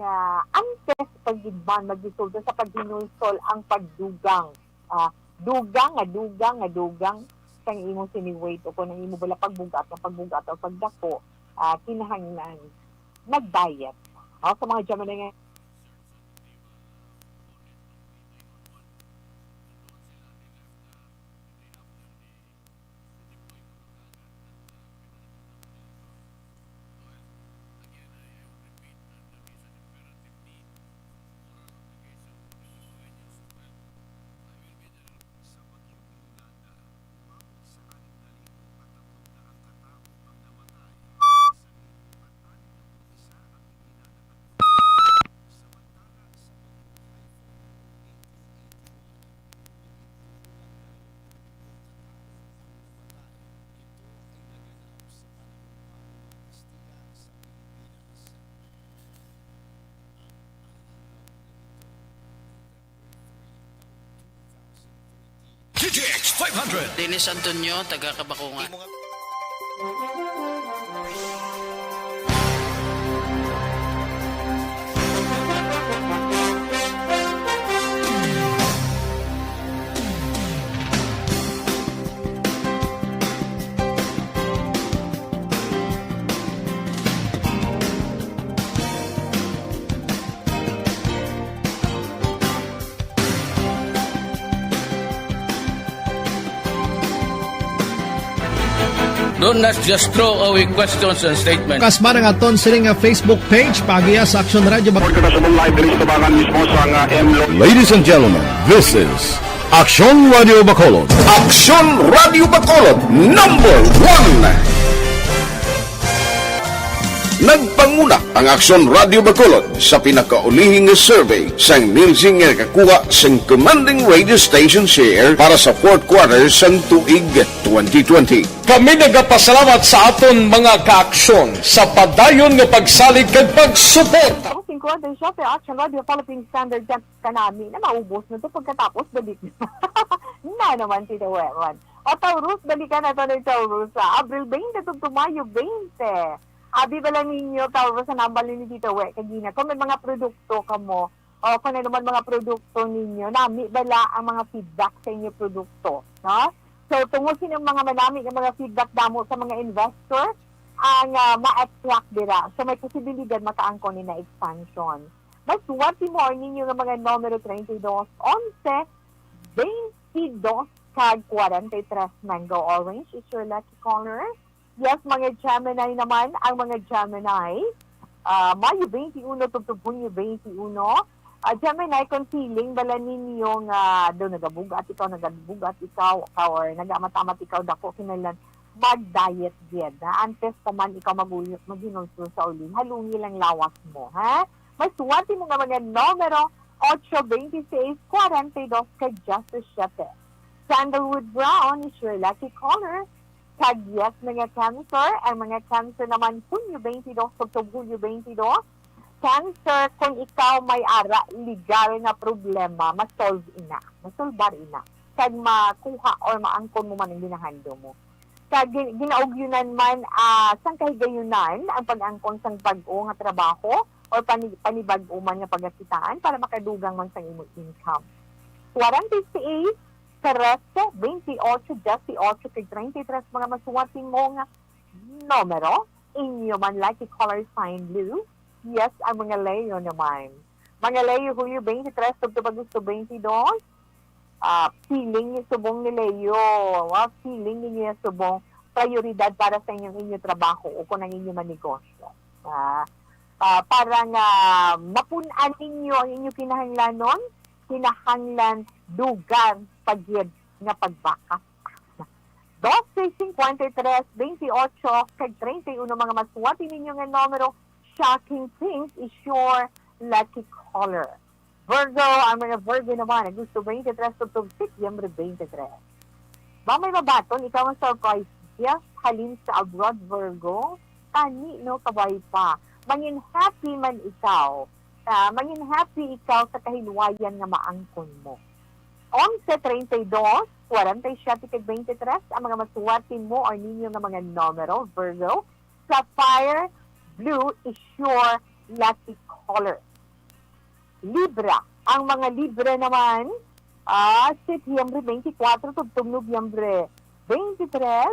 nga antes pa gid man magresulta sa paghinulsol ang pagdugang. Ah, dugang nga dugang nga dugang sang imo sini weight o kung ang imo bala pagbugat nga pagbugat o pagdako, ah, kinahanglan mag-diet. No? Sa mga Gemini nga G T X five hundred. Dennis Antonio, taga Kabakungan. Don't, let's just throw away questions and statements. Kasmara nga ton sini nga Facebook page, paagiya sa Aksyon Radio Bac- Report ka na sa live diri sa tabangan mismo sa nga M Lo- Ladies and gentlemen, this is Aksyon Radio Bacolod. Aksyon Radio Bacolod, number one. Nagpanguna ang Aksyon Radio Bacolod sa pinakaulihi nga survey sang Nielsen nga nakakuha sang commanding radio station share para sa fourth quarter sang tuig twenty twenty. Kami nagapasalamat sa aton mga kaaksyon sa padayon nga pagsalig kag pagsuporta. Ang singkwenta y siyete Action Radio Philippine Standard Time kanami na maubos na to pagkatapos balik na. Na naman si Tawewan. O Taurus, balikan nato ni Taurus sa Abril twenty to, to Mayo twenty. Abi bala ninyo, Taurus, ang nambal ni Tito We, kagina, kung may mga produkto kamo, o kung ano man mga produkto ninyo, nami bala ang mga feedback sa inyo produkto, no? So, tungod sini mga manami nga mga feedback damo sa mga investor, ang, ah, ma-attract dira. So, may posibilidad makaangkon ni na expansion. Mas swerte mo ang ninyo nga mga numero treinta y dos, onse, veintidós, kag kwarenta y tres. Mango Orange is your lucky color. Yes, mga Gemini naman, ang mga Gemini, ah, Mayo twenty-one tubtob Hunyo twenty-one. Ah, Gemini, kung feeling bala ninyo nga daw nagabugat ikaw, nagabugat ikaw, ka, or nagaamat-amat ikaw, dako kinahanglan mag-diet gid, ha? Antes pa man ikaw mag-, maghinulsol sa uli, halungi lang lawas mo, ha? Mas swerte mo nga mga numero, ocho, veintiséis, kwarenta y dos, kag diyasisiete. Sandalwood brown is your lucky color. Kag yes, mga Cancer, ang mga Cancer naman, Hunyo twenty-two, tubtob Hunyo twenty-two. Cancer, kung ikaw may ara legal nga problema, ma-solve ina, masulbar ina. Kag makuha or maangkon mo man ang ginahando mo. Kag gin-, ginaugyunan man, ah, sang kahigayunan ang pag-angkon sang bag-o nga trabaho or pani-, panibag-o man nga pagakitaan para makadugang man sang imong income. Kwarenta y seis, trese, twenty-ocho, dieciocho, kag treinta y tres, mga masuwat mo nga numero. Inyo man lucky color sign blue. Yes, ang mga Leo naman. Mga Leo, Hulyo twenty-three, tubtob Agosto twenty-two. Ah, feeling ni subong ni Leo. Ah, feeling ninyo yung subong prioridad para sa inyong inyo trabaho o kung ang inyo man negosyo. Ah, ah, para nga mapun-an ninyo ang inyo kinahanglanon, kinahanglan dugang pa gyud nga pagbakak. Doce, cincuenta y tres, veintiocho, kag treinta y uno, mga masuwati ninyo nga numero, shocking pink is your lucky color. Virgo, ang mga Virgo naman, Agosto twenty-three, tubtob Setyembre twenty-three. Ba may mabaton ikaw nga surprise gift halin sa abroad, Virgo? Tani, no, kabay pa. Mangin happy man ikaw. Ah, mangin happy ikaw sa kahinwayan nga maangkon mo. Onse treinta y dos, kwarenta y siyete kag twenty-tres ang mga masuwati mo or ninyo nga mga numero, Virgo. Sapphire blue is your lucky color. Libra. Ang mga Libra naman, ah, Setyembre twenty-four tubtob Nobyembre twenty-three,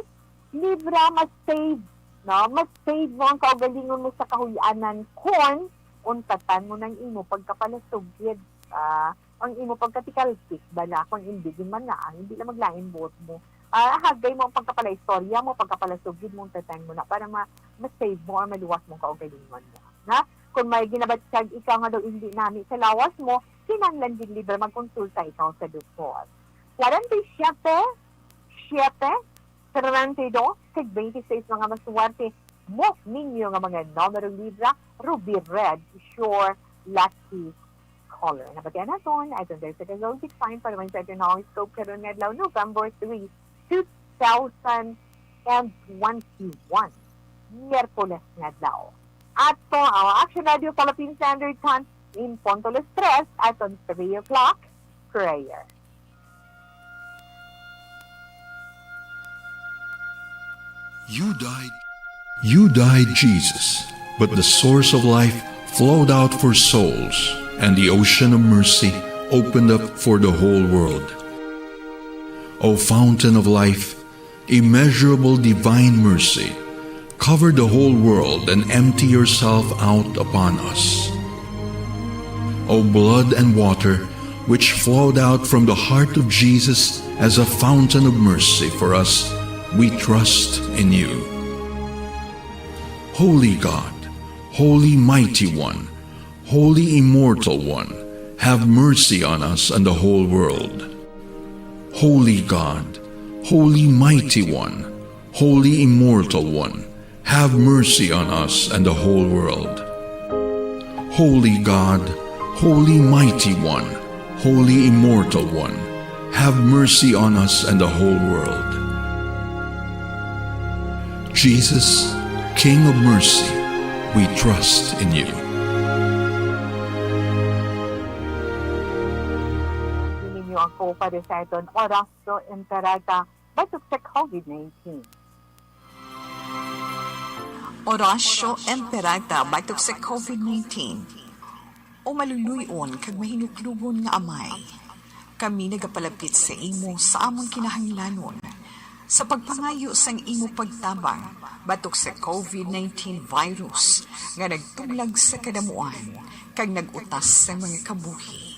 Libra, mas save, no? Mas save mo ang kaugalingon mo sa kahuy-anan kon untatan mo nang imo pagkapalasugid. Ah, ang imo pagkatikalpik bala kon indigin man na, hindi lang maglain buot mo. Ah, hagay mo ang pagkapalaistorya mo, pagkapalasugid mo, untatan mo na para ma-, ma-save mo or maluwas mong kaugalingon mo. Na? Kung may ginabatyag ikaw nga daw hindi nami sa lawas mo, kinahanglan gid, Libra, magkonsulta ikaw sa doktor. Kwarenta y siyete, siyete, treinta y dos, kag twenty-six, mga masuwerte mo ninyo nga mga numero, Libra, ruby red, sure, lucky color. Nabatian naton, I don't know sa zodiac sign, para man sa aton horoscope karon nga adlaw, November three, two thousand twenty-one, Miyerkules nga adlaw. Ato ang Action Radio Philippine Standard Time, in punto las tres, aton three o'clock prayer. You died. You died, Jesus, but the source of life flowed out for souls, and the ocean of mercy opened up for the whole world. O fountain of life, immeasurable divine mercy, cover the whole world and empty yourself out upon us. O blood and water, which flowed out from the heart of Jesus as a fountain of mercy for us, we trust in you. Holy God, Holy Mighty One, Holy Immortal One, have mercy on us and the whole world. Holy God, Holy Mighty One, Holy Immortal One, have mercy on us and the whole world. Holy God, Holy Mighty One, Holy Immortal One, have mercy on us and the whole world. Jesus, King of mercy, we trust in you. Ninyo ako para sa aton Oras so Enterata batok sa COVID nineteen. Orasyo Imperata batok sa COVID nineteen. O maluluy-on kag mahinuklogon nga Amay, kami nagapalapit sa imo sa amon kinahanglanon, sa pagpangayo sang imo pagtabang batok sa COVID nineteen virus nga nagtuglag sa kadamuan kag nag-utas sang mga kabuhi.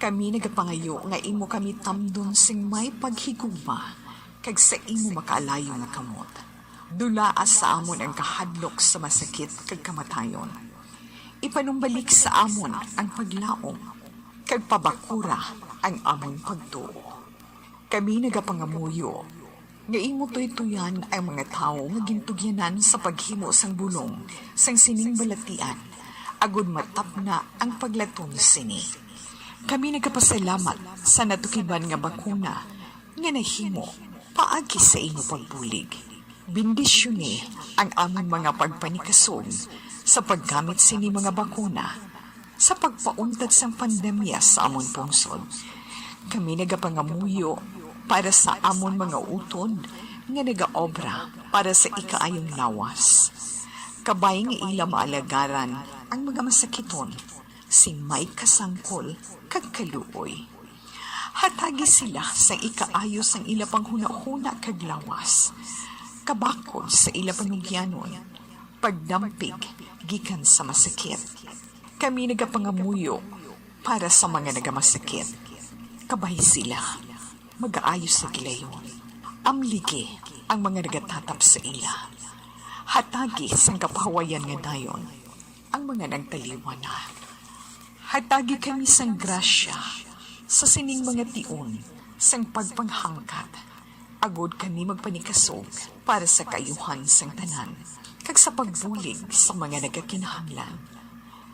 Kami nagapangayo nga imo kami tamdon sing may paghigugma kag sa imo makaalayo nga kamot. Dulaa sa amon ang kahadlok sa masakit kag kamatayon. Ipanumbalik sa amon ang paglaom, kag pabakura ang amon pagtuo. Kami nagapangamuyo nga imo tuytoyan ang mga tawo nga gintugyanan sa paghimo sang bulong sang sining balatian, agod matapna ang paglatom sini. Kami nagapasalamat sa natukiban nga bakuna nga nahimo paagi sa imo pagbulig. Bendisyoni ang amon mga pagpanikasog sa paggamit sini mga bakuna sa pagpauntad sang pandemya sa amon pungsod. Kami nagapangamuyo para sa amon mga utod nga nagaobra para sa ikaayong lawas. Kabay nga ila maalagaran ang mga masakiton sing may kasangkol kag kaluoy. Hatagi sila sa ikaayo sang ila panghunahuna kag lawas, kabakod sa ila panugyanon, pagdampig gikan sa masakit. Kami nagapangamuyo para sa mga nagamasakit. Kabay sila, magaayo sa gilayon. Amligi ang mga nagatatap sa ila. Hatagi sang kapahawayan nga dayon ang mga nagtaliwan na. Hatagi kami sang grasya sa sining mga tion sang pagpanghangkat, agod kami magpanikasog para sa kaayuhan sang tanan, kag sa pagbulig sa mga nagakinahanglan.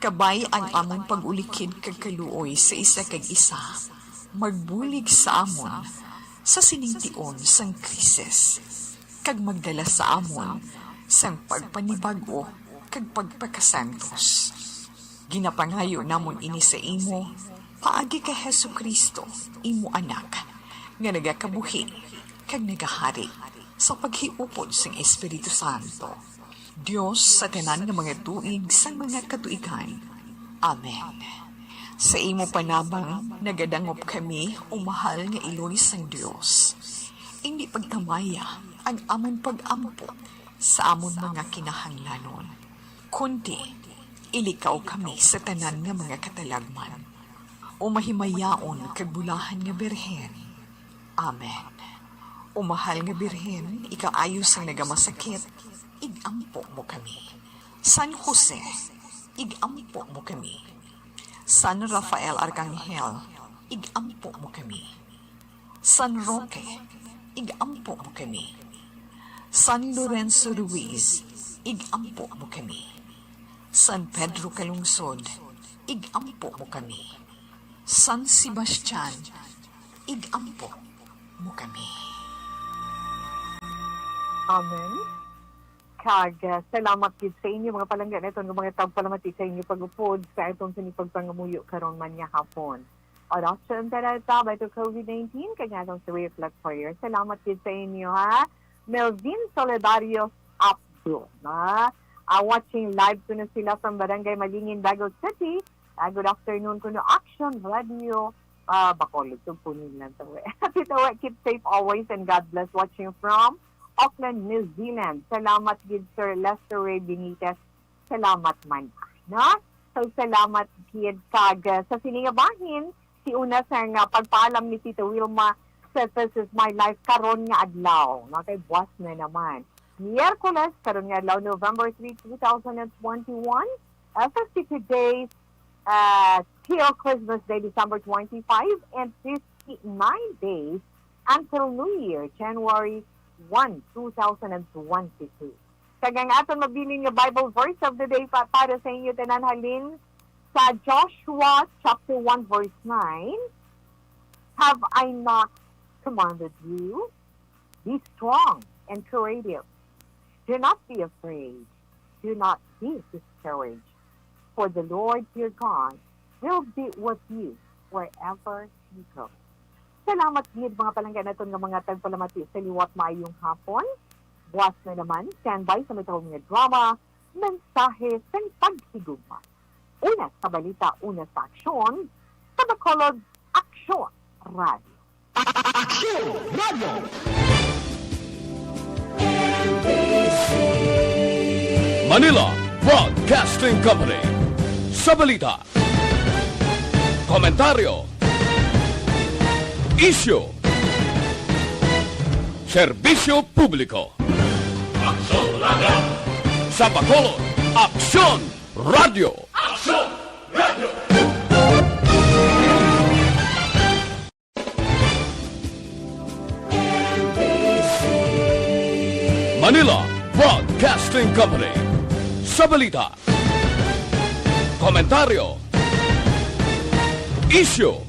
Kabay ang amon pag-ulikid kag kaluoy sa isa kag isa, magbulig sa amon sa sining tion sang krisis, kag magdala sa amon sang pagpanibag-o kag pagpakasantos. Ginapangayo namon ini sa imo, paagi kay Jesu-Cristo, imo Anak, nga nagakabuhi kag nagahari sa paghiupod sang Espiritu Santo, Dios sa tanan nga mga tuig sang mga katuigan. Amen. Sa imo panabang nagadangop kami, o mahal nga Iloy sang Dios. Indi pagtamaya ang amon pag-ampo sa amon mga kinahanglanon, kundi ilikaw kami sa tanan nga mga katalagman, o mahimayaon kag bulahan nga Birhen. Amen. O mahal nga Birhen, ikaayo sang nagamasakit, ig-ampo mo kami. San Jose, ig-ampo mo kami. San Rafael Arcangel, ig-ampo mo kami. San Roque, ig-ampo mo kami. San Lorenzo Ruiz, ig-ampo mo kami. San Pedro Calungsod, ig-ampo mo kami. San Sebastian, ig-ampo mo kami. Amen. Kag, ah, salamat gid sa inyo, mga palangga naton, nga mga tagpalamati sa inyo pag-upod sa atong sini pagpangamuyo karon man nga hapon. Oras sa Internet, ah, about to COVID nineteen, kag nga atong three o'clock prayer. Salamat gid sa inyo, ha. Melvin Solidario Abdo, ha. Ah, watching live kuno sila from Barangay Malingin, Dago City. Ah, good afternoon kuno, Action Radio, ah, Bacolod. Tugpunin lang to, eh. Tito, eh, keep safe always and God bless. Watching from Auckland, New Zealand. Salamat gid, Sir Lester Ray Benitez. Salamat man, no? So, salamat gid kag, uh, sa sini nga bahin, si una sa nga pagpaalam ni Tita Wilma sa This Is My Life karon nga adlaw, no? Kay buwas na naman. Miyerkules, karon nga adlaw, November three, two thousand and twenty-one, uh, fifty-two days, uh, till Christmas Day, December twenty-five, and fifty-nine days until New Year, January one, two thousand and twenty-two. Kag ang aton mabilin nga Bible verse of the day pa, para sa inyo tanan halin sa Joshua chapter one verse nine, "Have I not commanded you? Be strong and courageous. Do not be afraid. Do not be discouraged. For the Lord your God will be with you wherever you go." Salamat gid, mga palangga naton nga mga tagpalamati sa liwat. Maayong hapon. Buwas na naman, standby sa matahom nga drama, Mensahe sang Paghigugma. Una sa balita, una sa aksyon, sa Bacolod, Aksyon Radio. Aksyon Radio! Manila Broadcasting Company. Sa balita, komentaryo, isyu, serbisyo publiko. Aksyon Radio! Sa Bacolod, Aksyon Radio! Aksyon Radio! Manila Broadcasting Company. Sa balita, komentaryo, isyu,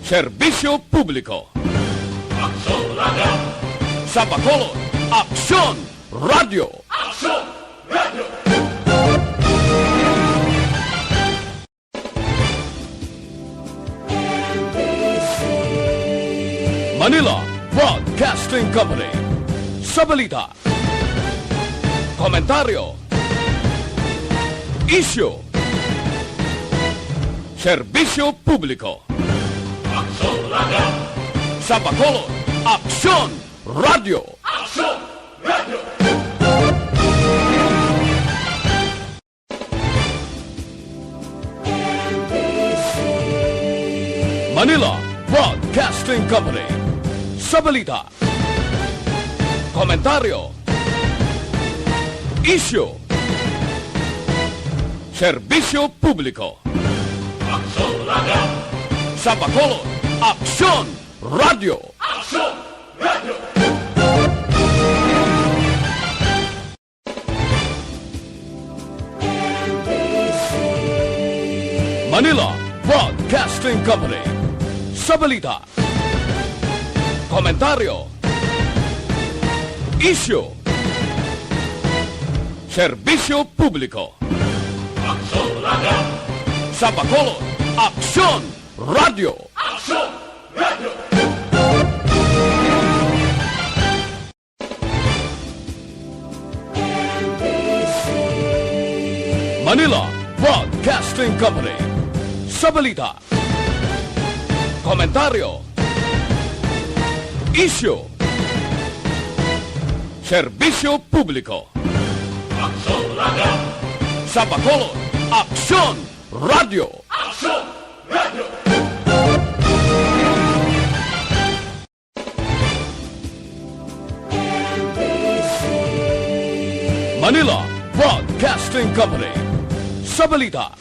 serbisyo publiko. Aksyon Radio! Sa Bacolod, Aksyon Radio! Aksyon Radio! Manila Broadcasting Company. Sa balita, komentaryo, isyu, serbisyo publiko. Sa Bacolod, Aksyon Radio. Aksyon Radio. Manila Broadcasting Company. Sa balita, komentaryo, isyu, serbisyo publiko. Aksyon Radio. Sa Bacolod, Aksyon Radio. Aksyon Radio. Manila Broadcasting Company. Sa balita, komentaryo, isyu, serbisyo publiko. Aksyon Radio. Sa Bacolod, Aksyon Radio. Aksyon Radio. Manila Broadcasting Company. Sa balita, komentaryo, isyu, serbisyo publiko. Aksyon Radio. Sa Bacolod, Aksyon Radio. Aksyon Radio. Manila Broadcasting Company. Sa balita,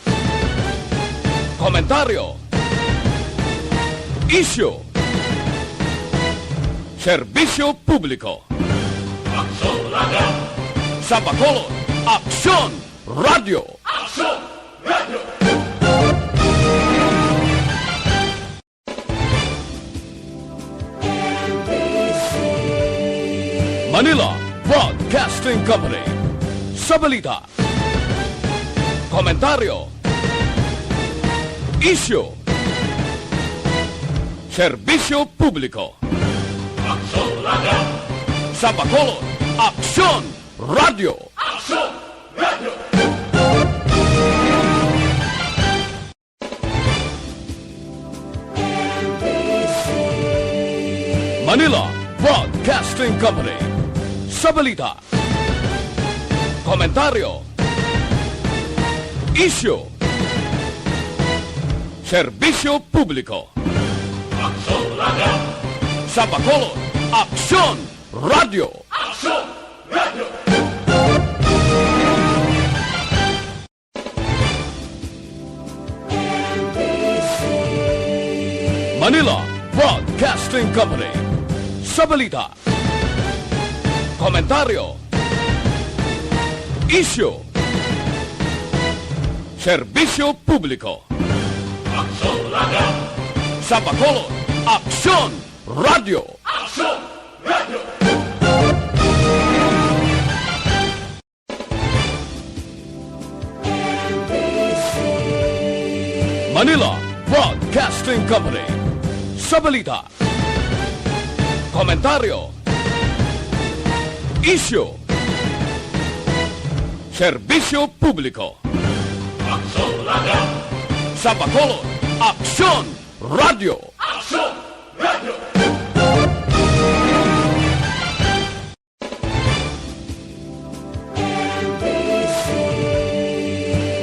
komentaryo, isyu, serbisyo publiko. Aksyon Radio. Sa Bacolod, Aksyon Radio. Aksyon Radio. Manila Broadcasting Company. Sa balita, komentaryo, isyu, serbisyo publiko. Aksyon Radio. Sa Bacolod, Aksyon Radio. Aksyon Radio. Manila Broadcasting Company. Sa balita, komentaryo, isyu, serbisyo publiko. Aksyon Radio. Sa Bacolod, Aksyon Radio. Aksyon Radio. Manila Broadcasting Company. Sa balita, komentaryo, isyu, serbisyo publiko. Aksyon Radio. Sa Bacolod, Aksyon Radio. Aksyon Radio. Manila Broadcasting Company. Sa balita, komentaryo, isyu, serbisyo publiko. Aksyon Radio. Sa Bacolod, Aksyon Radio. Aksyon Radio.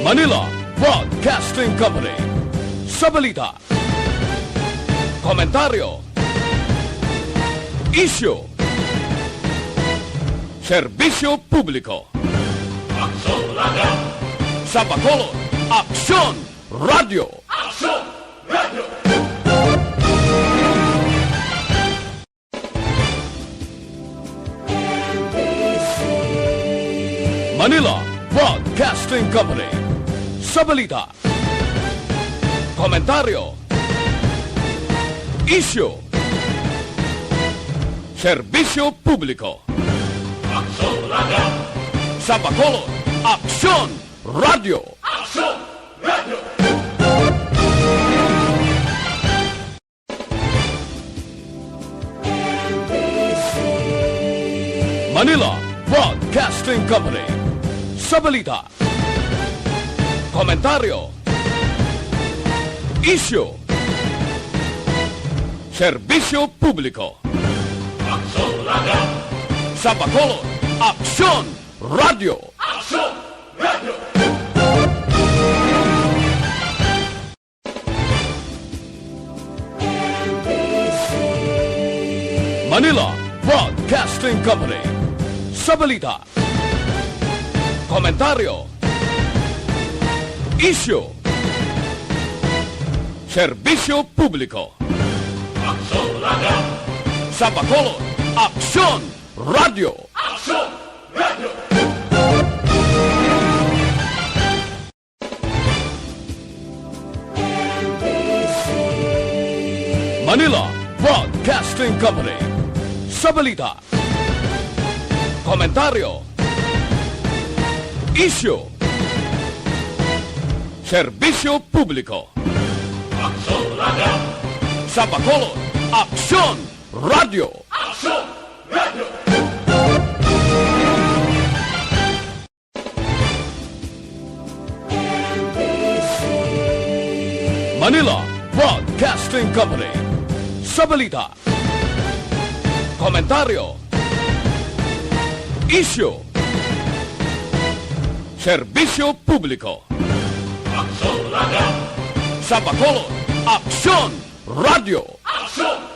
Manila Broadcasting Company. Sa balita, komentaryo, isyu, serbisyo publiko. Aksyon Radio. Sa Bacolod, Aksyon Radio. Aksyon Radio. Manila Broadcasting Company. Sa balita, komentaryo, isyu, serbisyo publiko. Aksyon Radio. Sa Bacolod, Aksyon Radio. Aksyon Radio. Manila Broadcasting Company. Sa balita, komentaryo, isyu, Serbisyo Publiko. Aksyon Radio. Sa Bacolod, Aksyon Radio. Aksyon Radio. Manila Broadcasting Company. Sa balita, komentaryo, isyu, serbisyo publiko. Aksyon Radio. Sa Bacolod, Aksyon Radio. Aksyon Radio. Manila Broadcasting Company. Sa balita, komentaryo, isyu, serbisyo publiko. Aksyon Radio. Sa Bacolod, Aksyon Radio. Aksyon Radio. Manila Broadcasting Company. Sa balita, komentaryo, isyu, serbisyo publiko. Aksyon Radio. Sa Bacolod, Aksyon Radio. Aksyon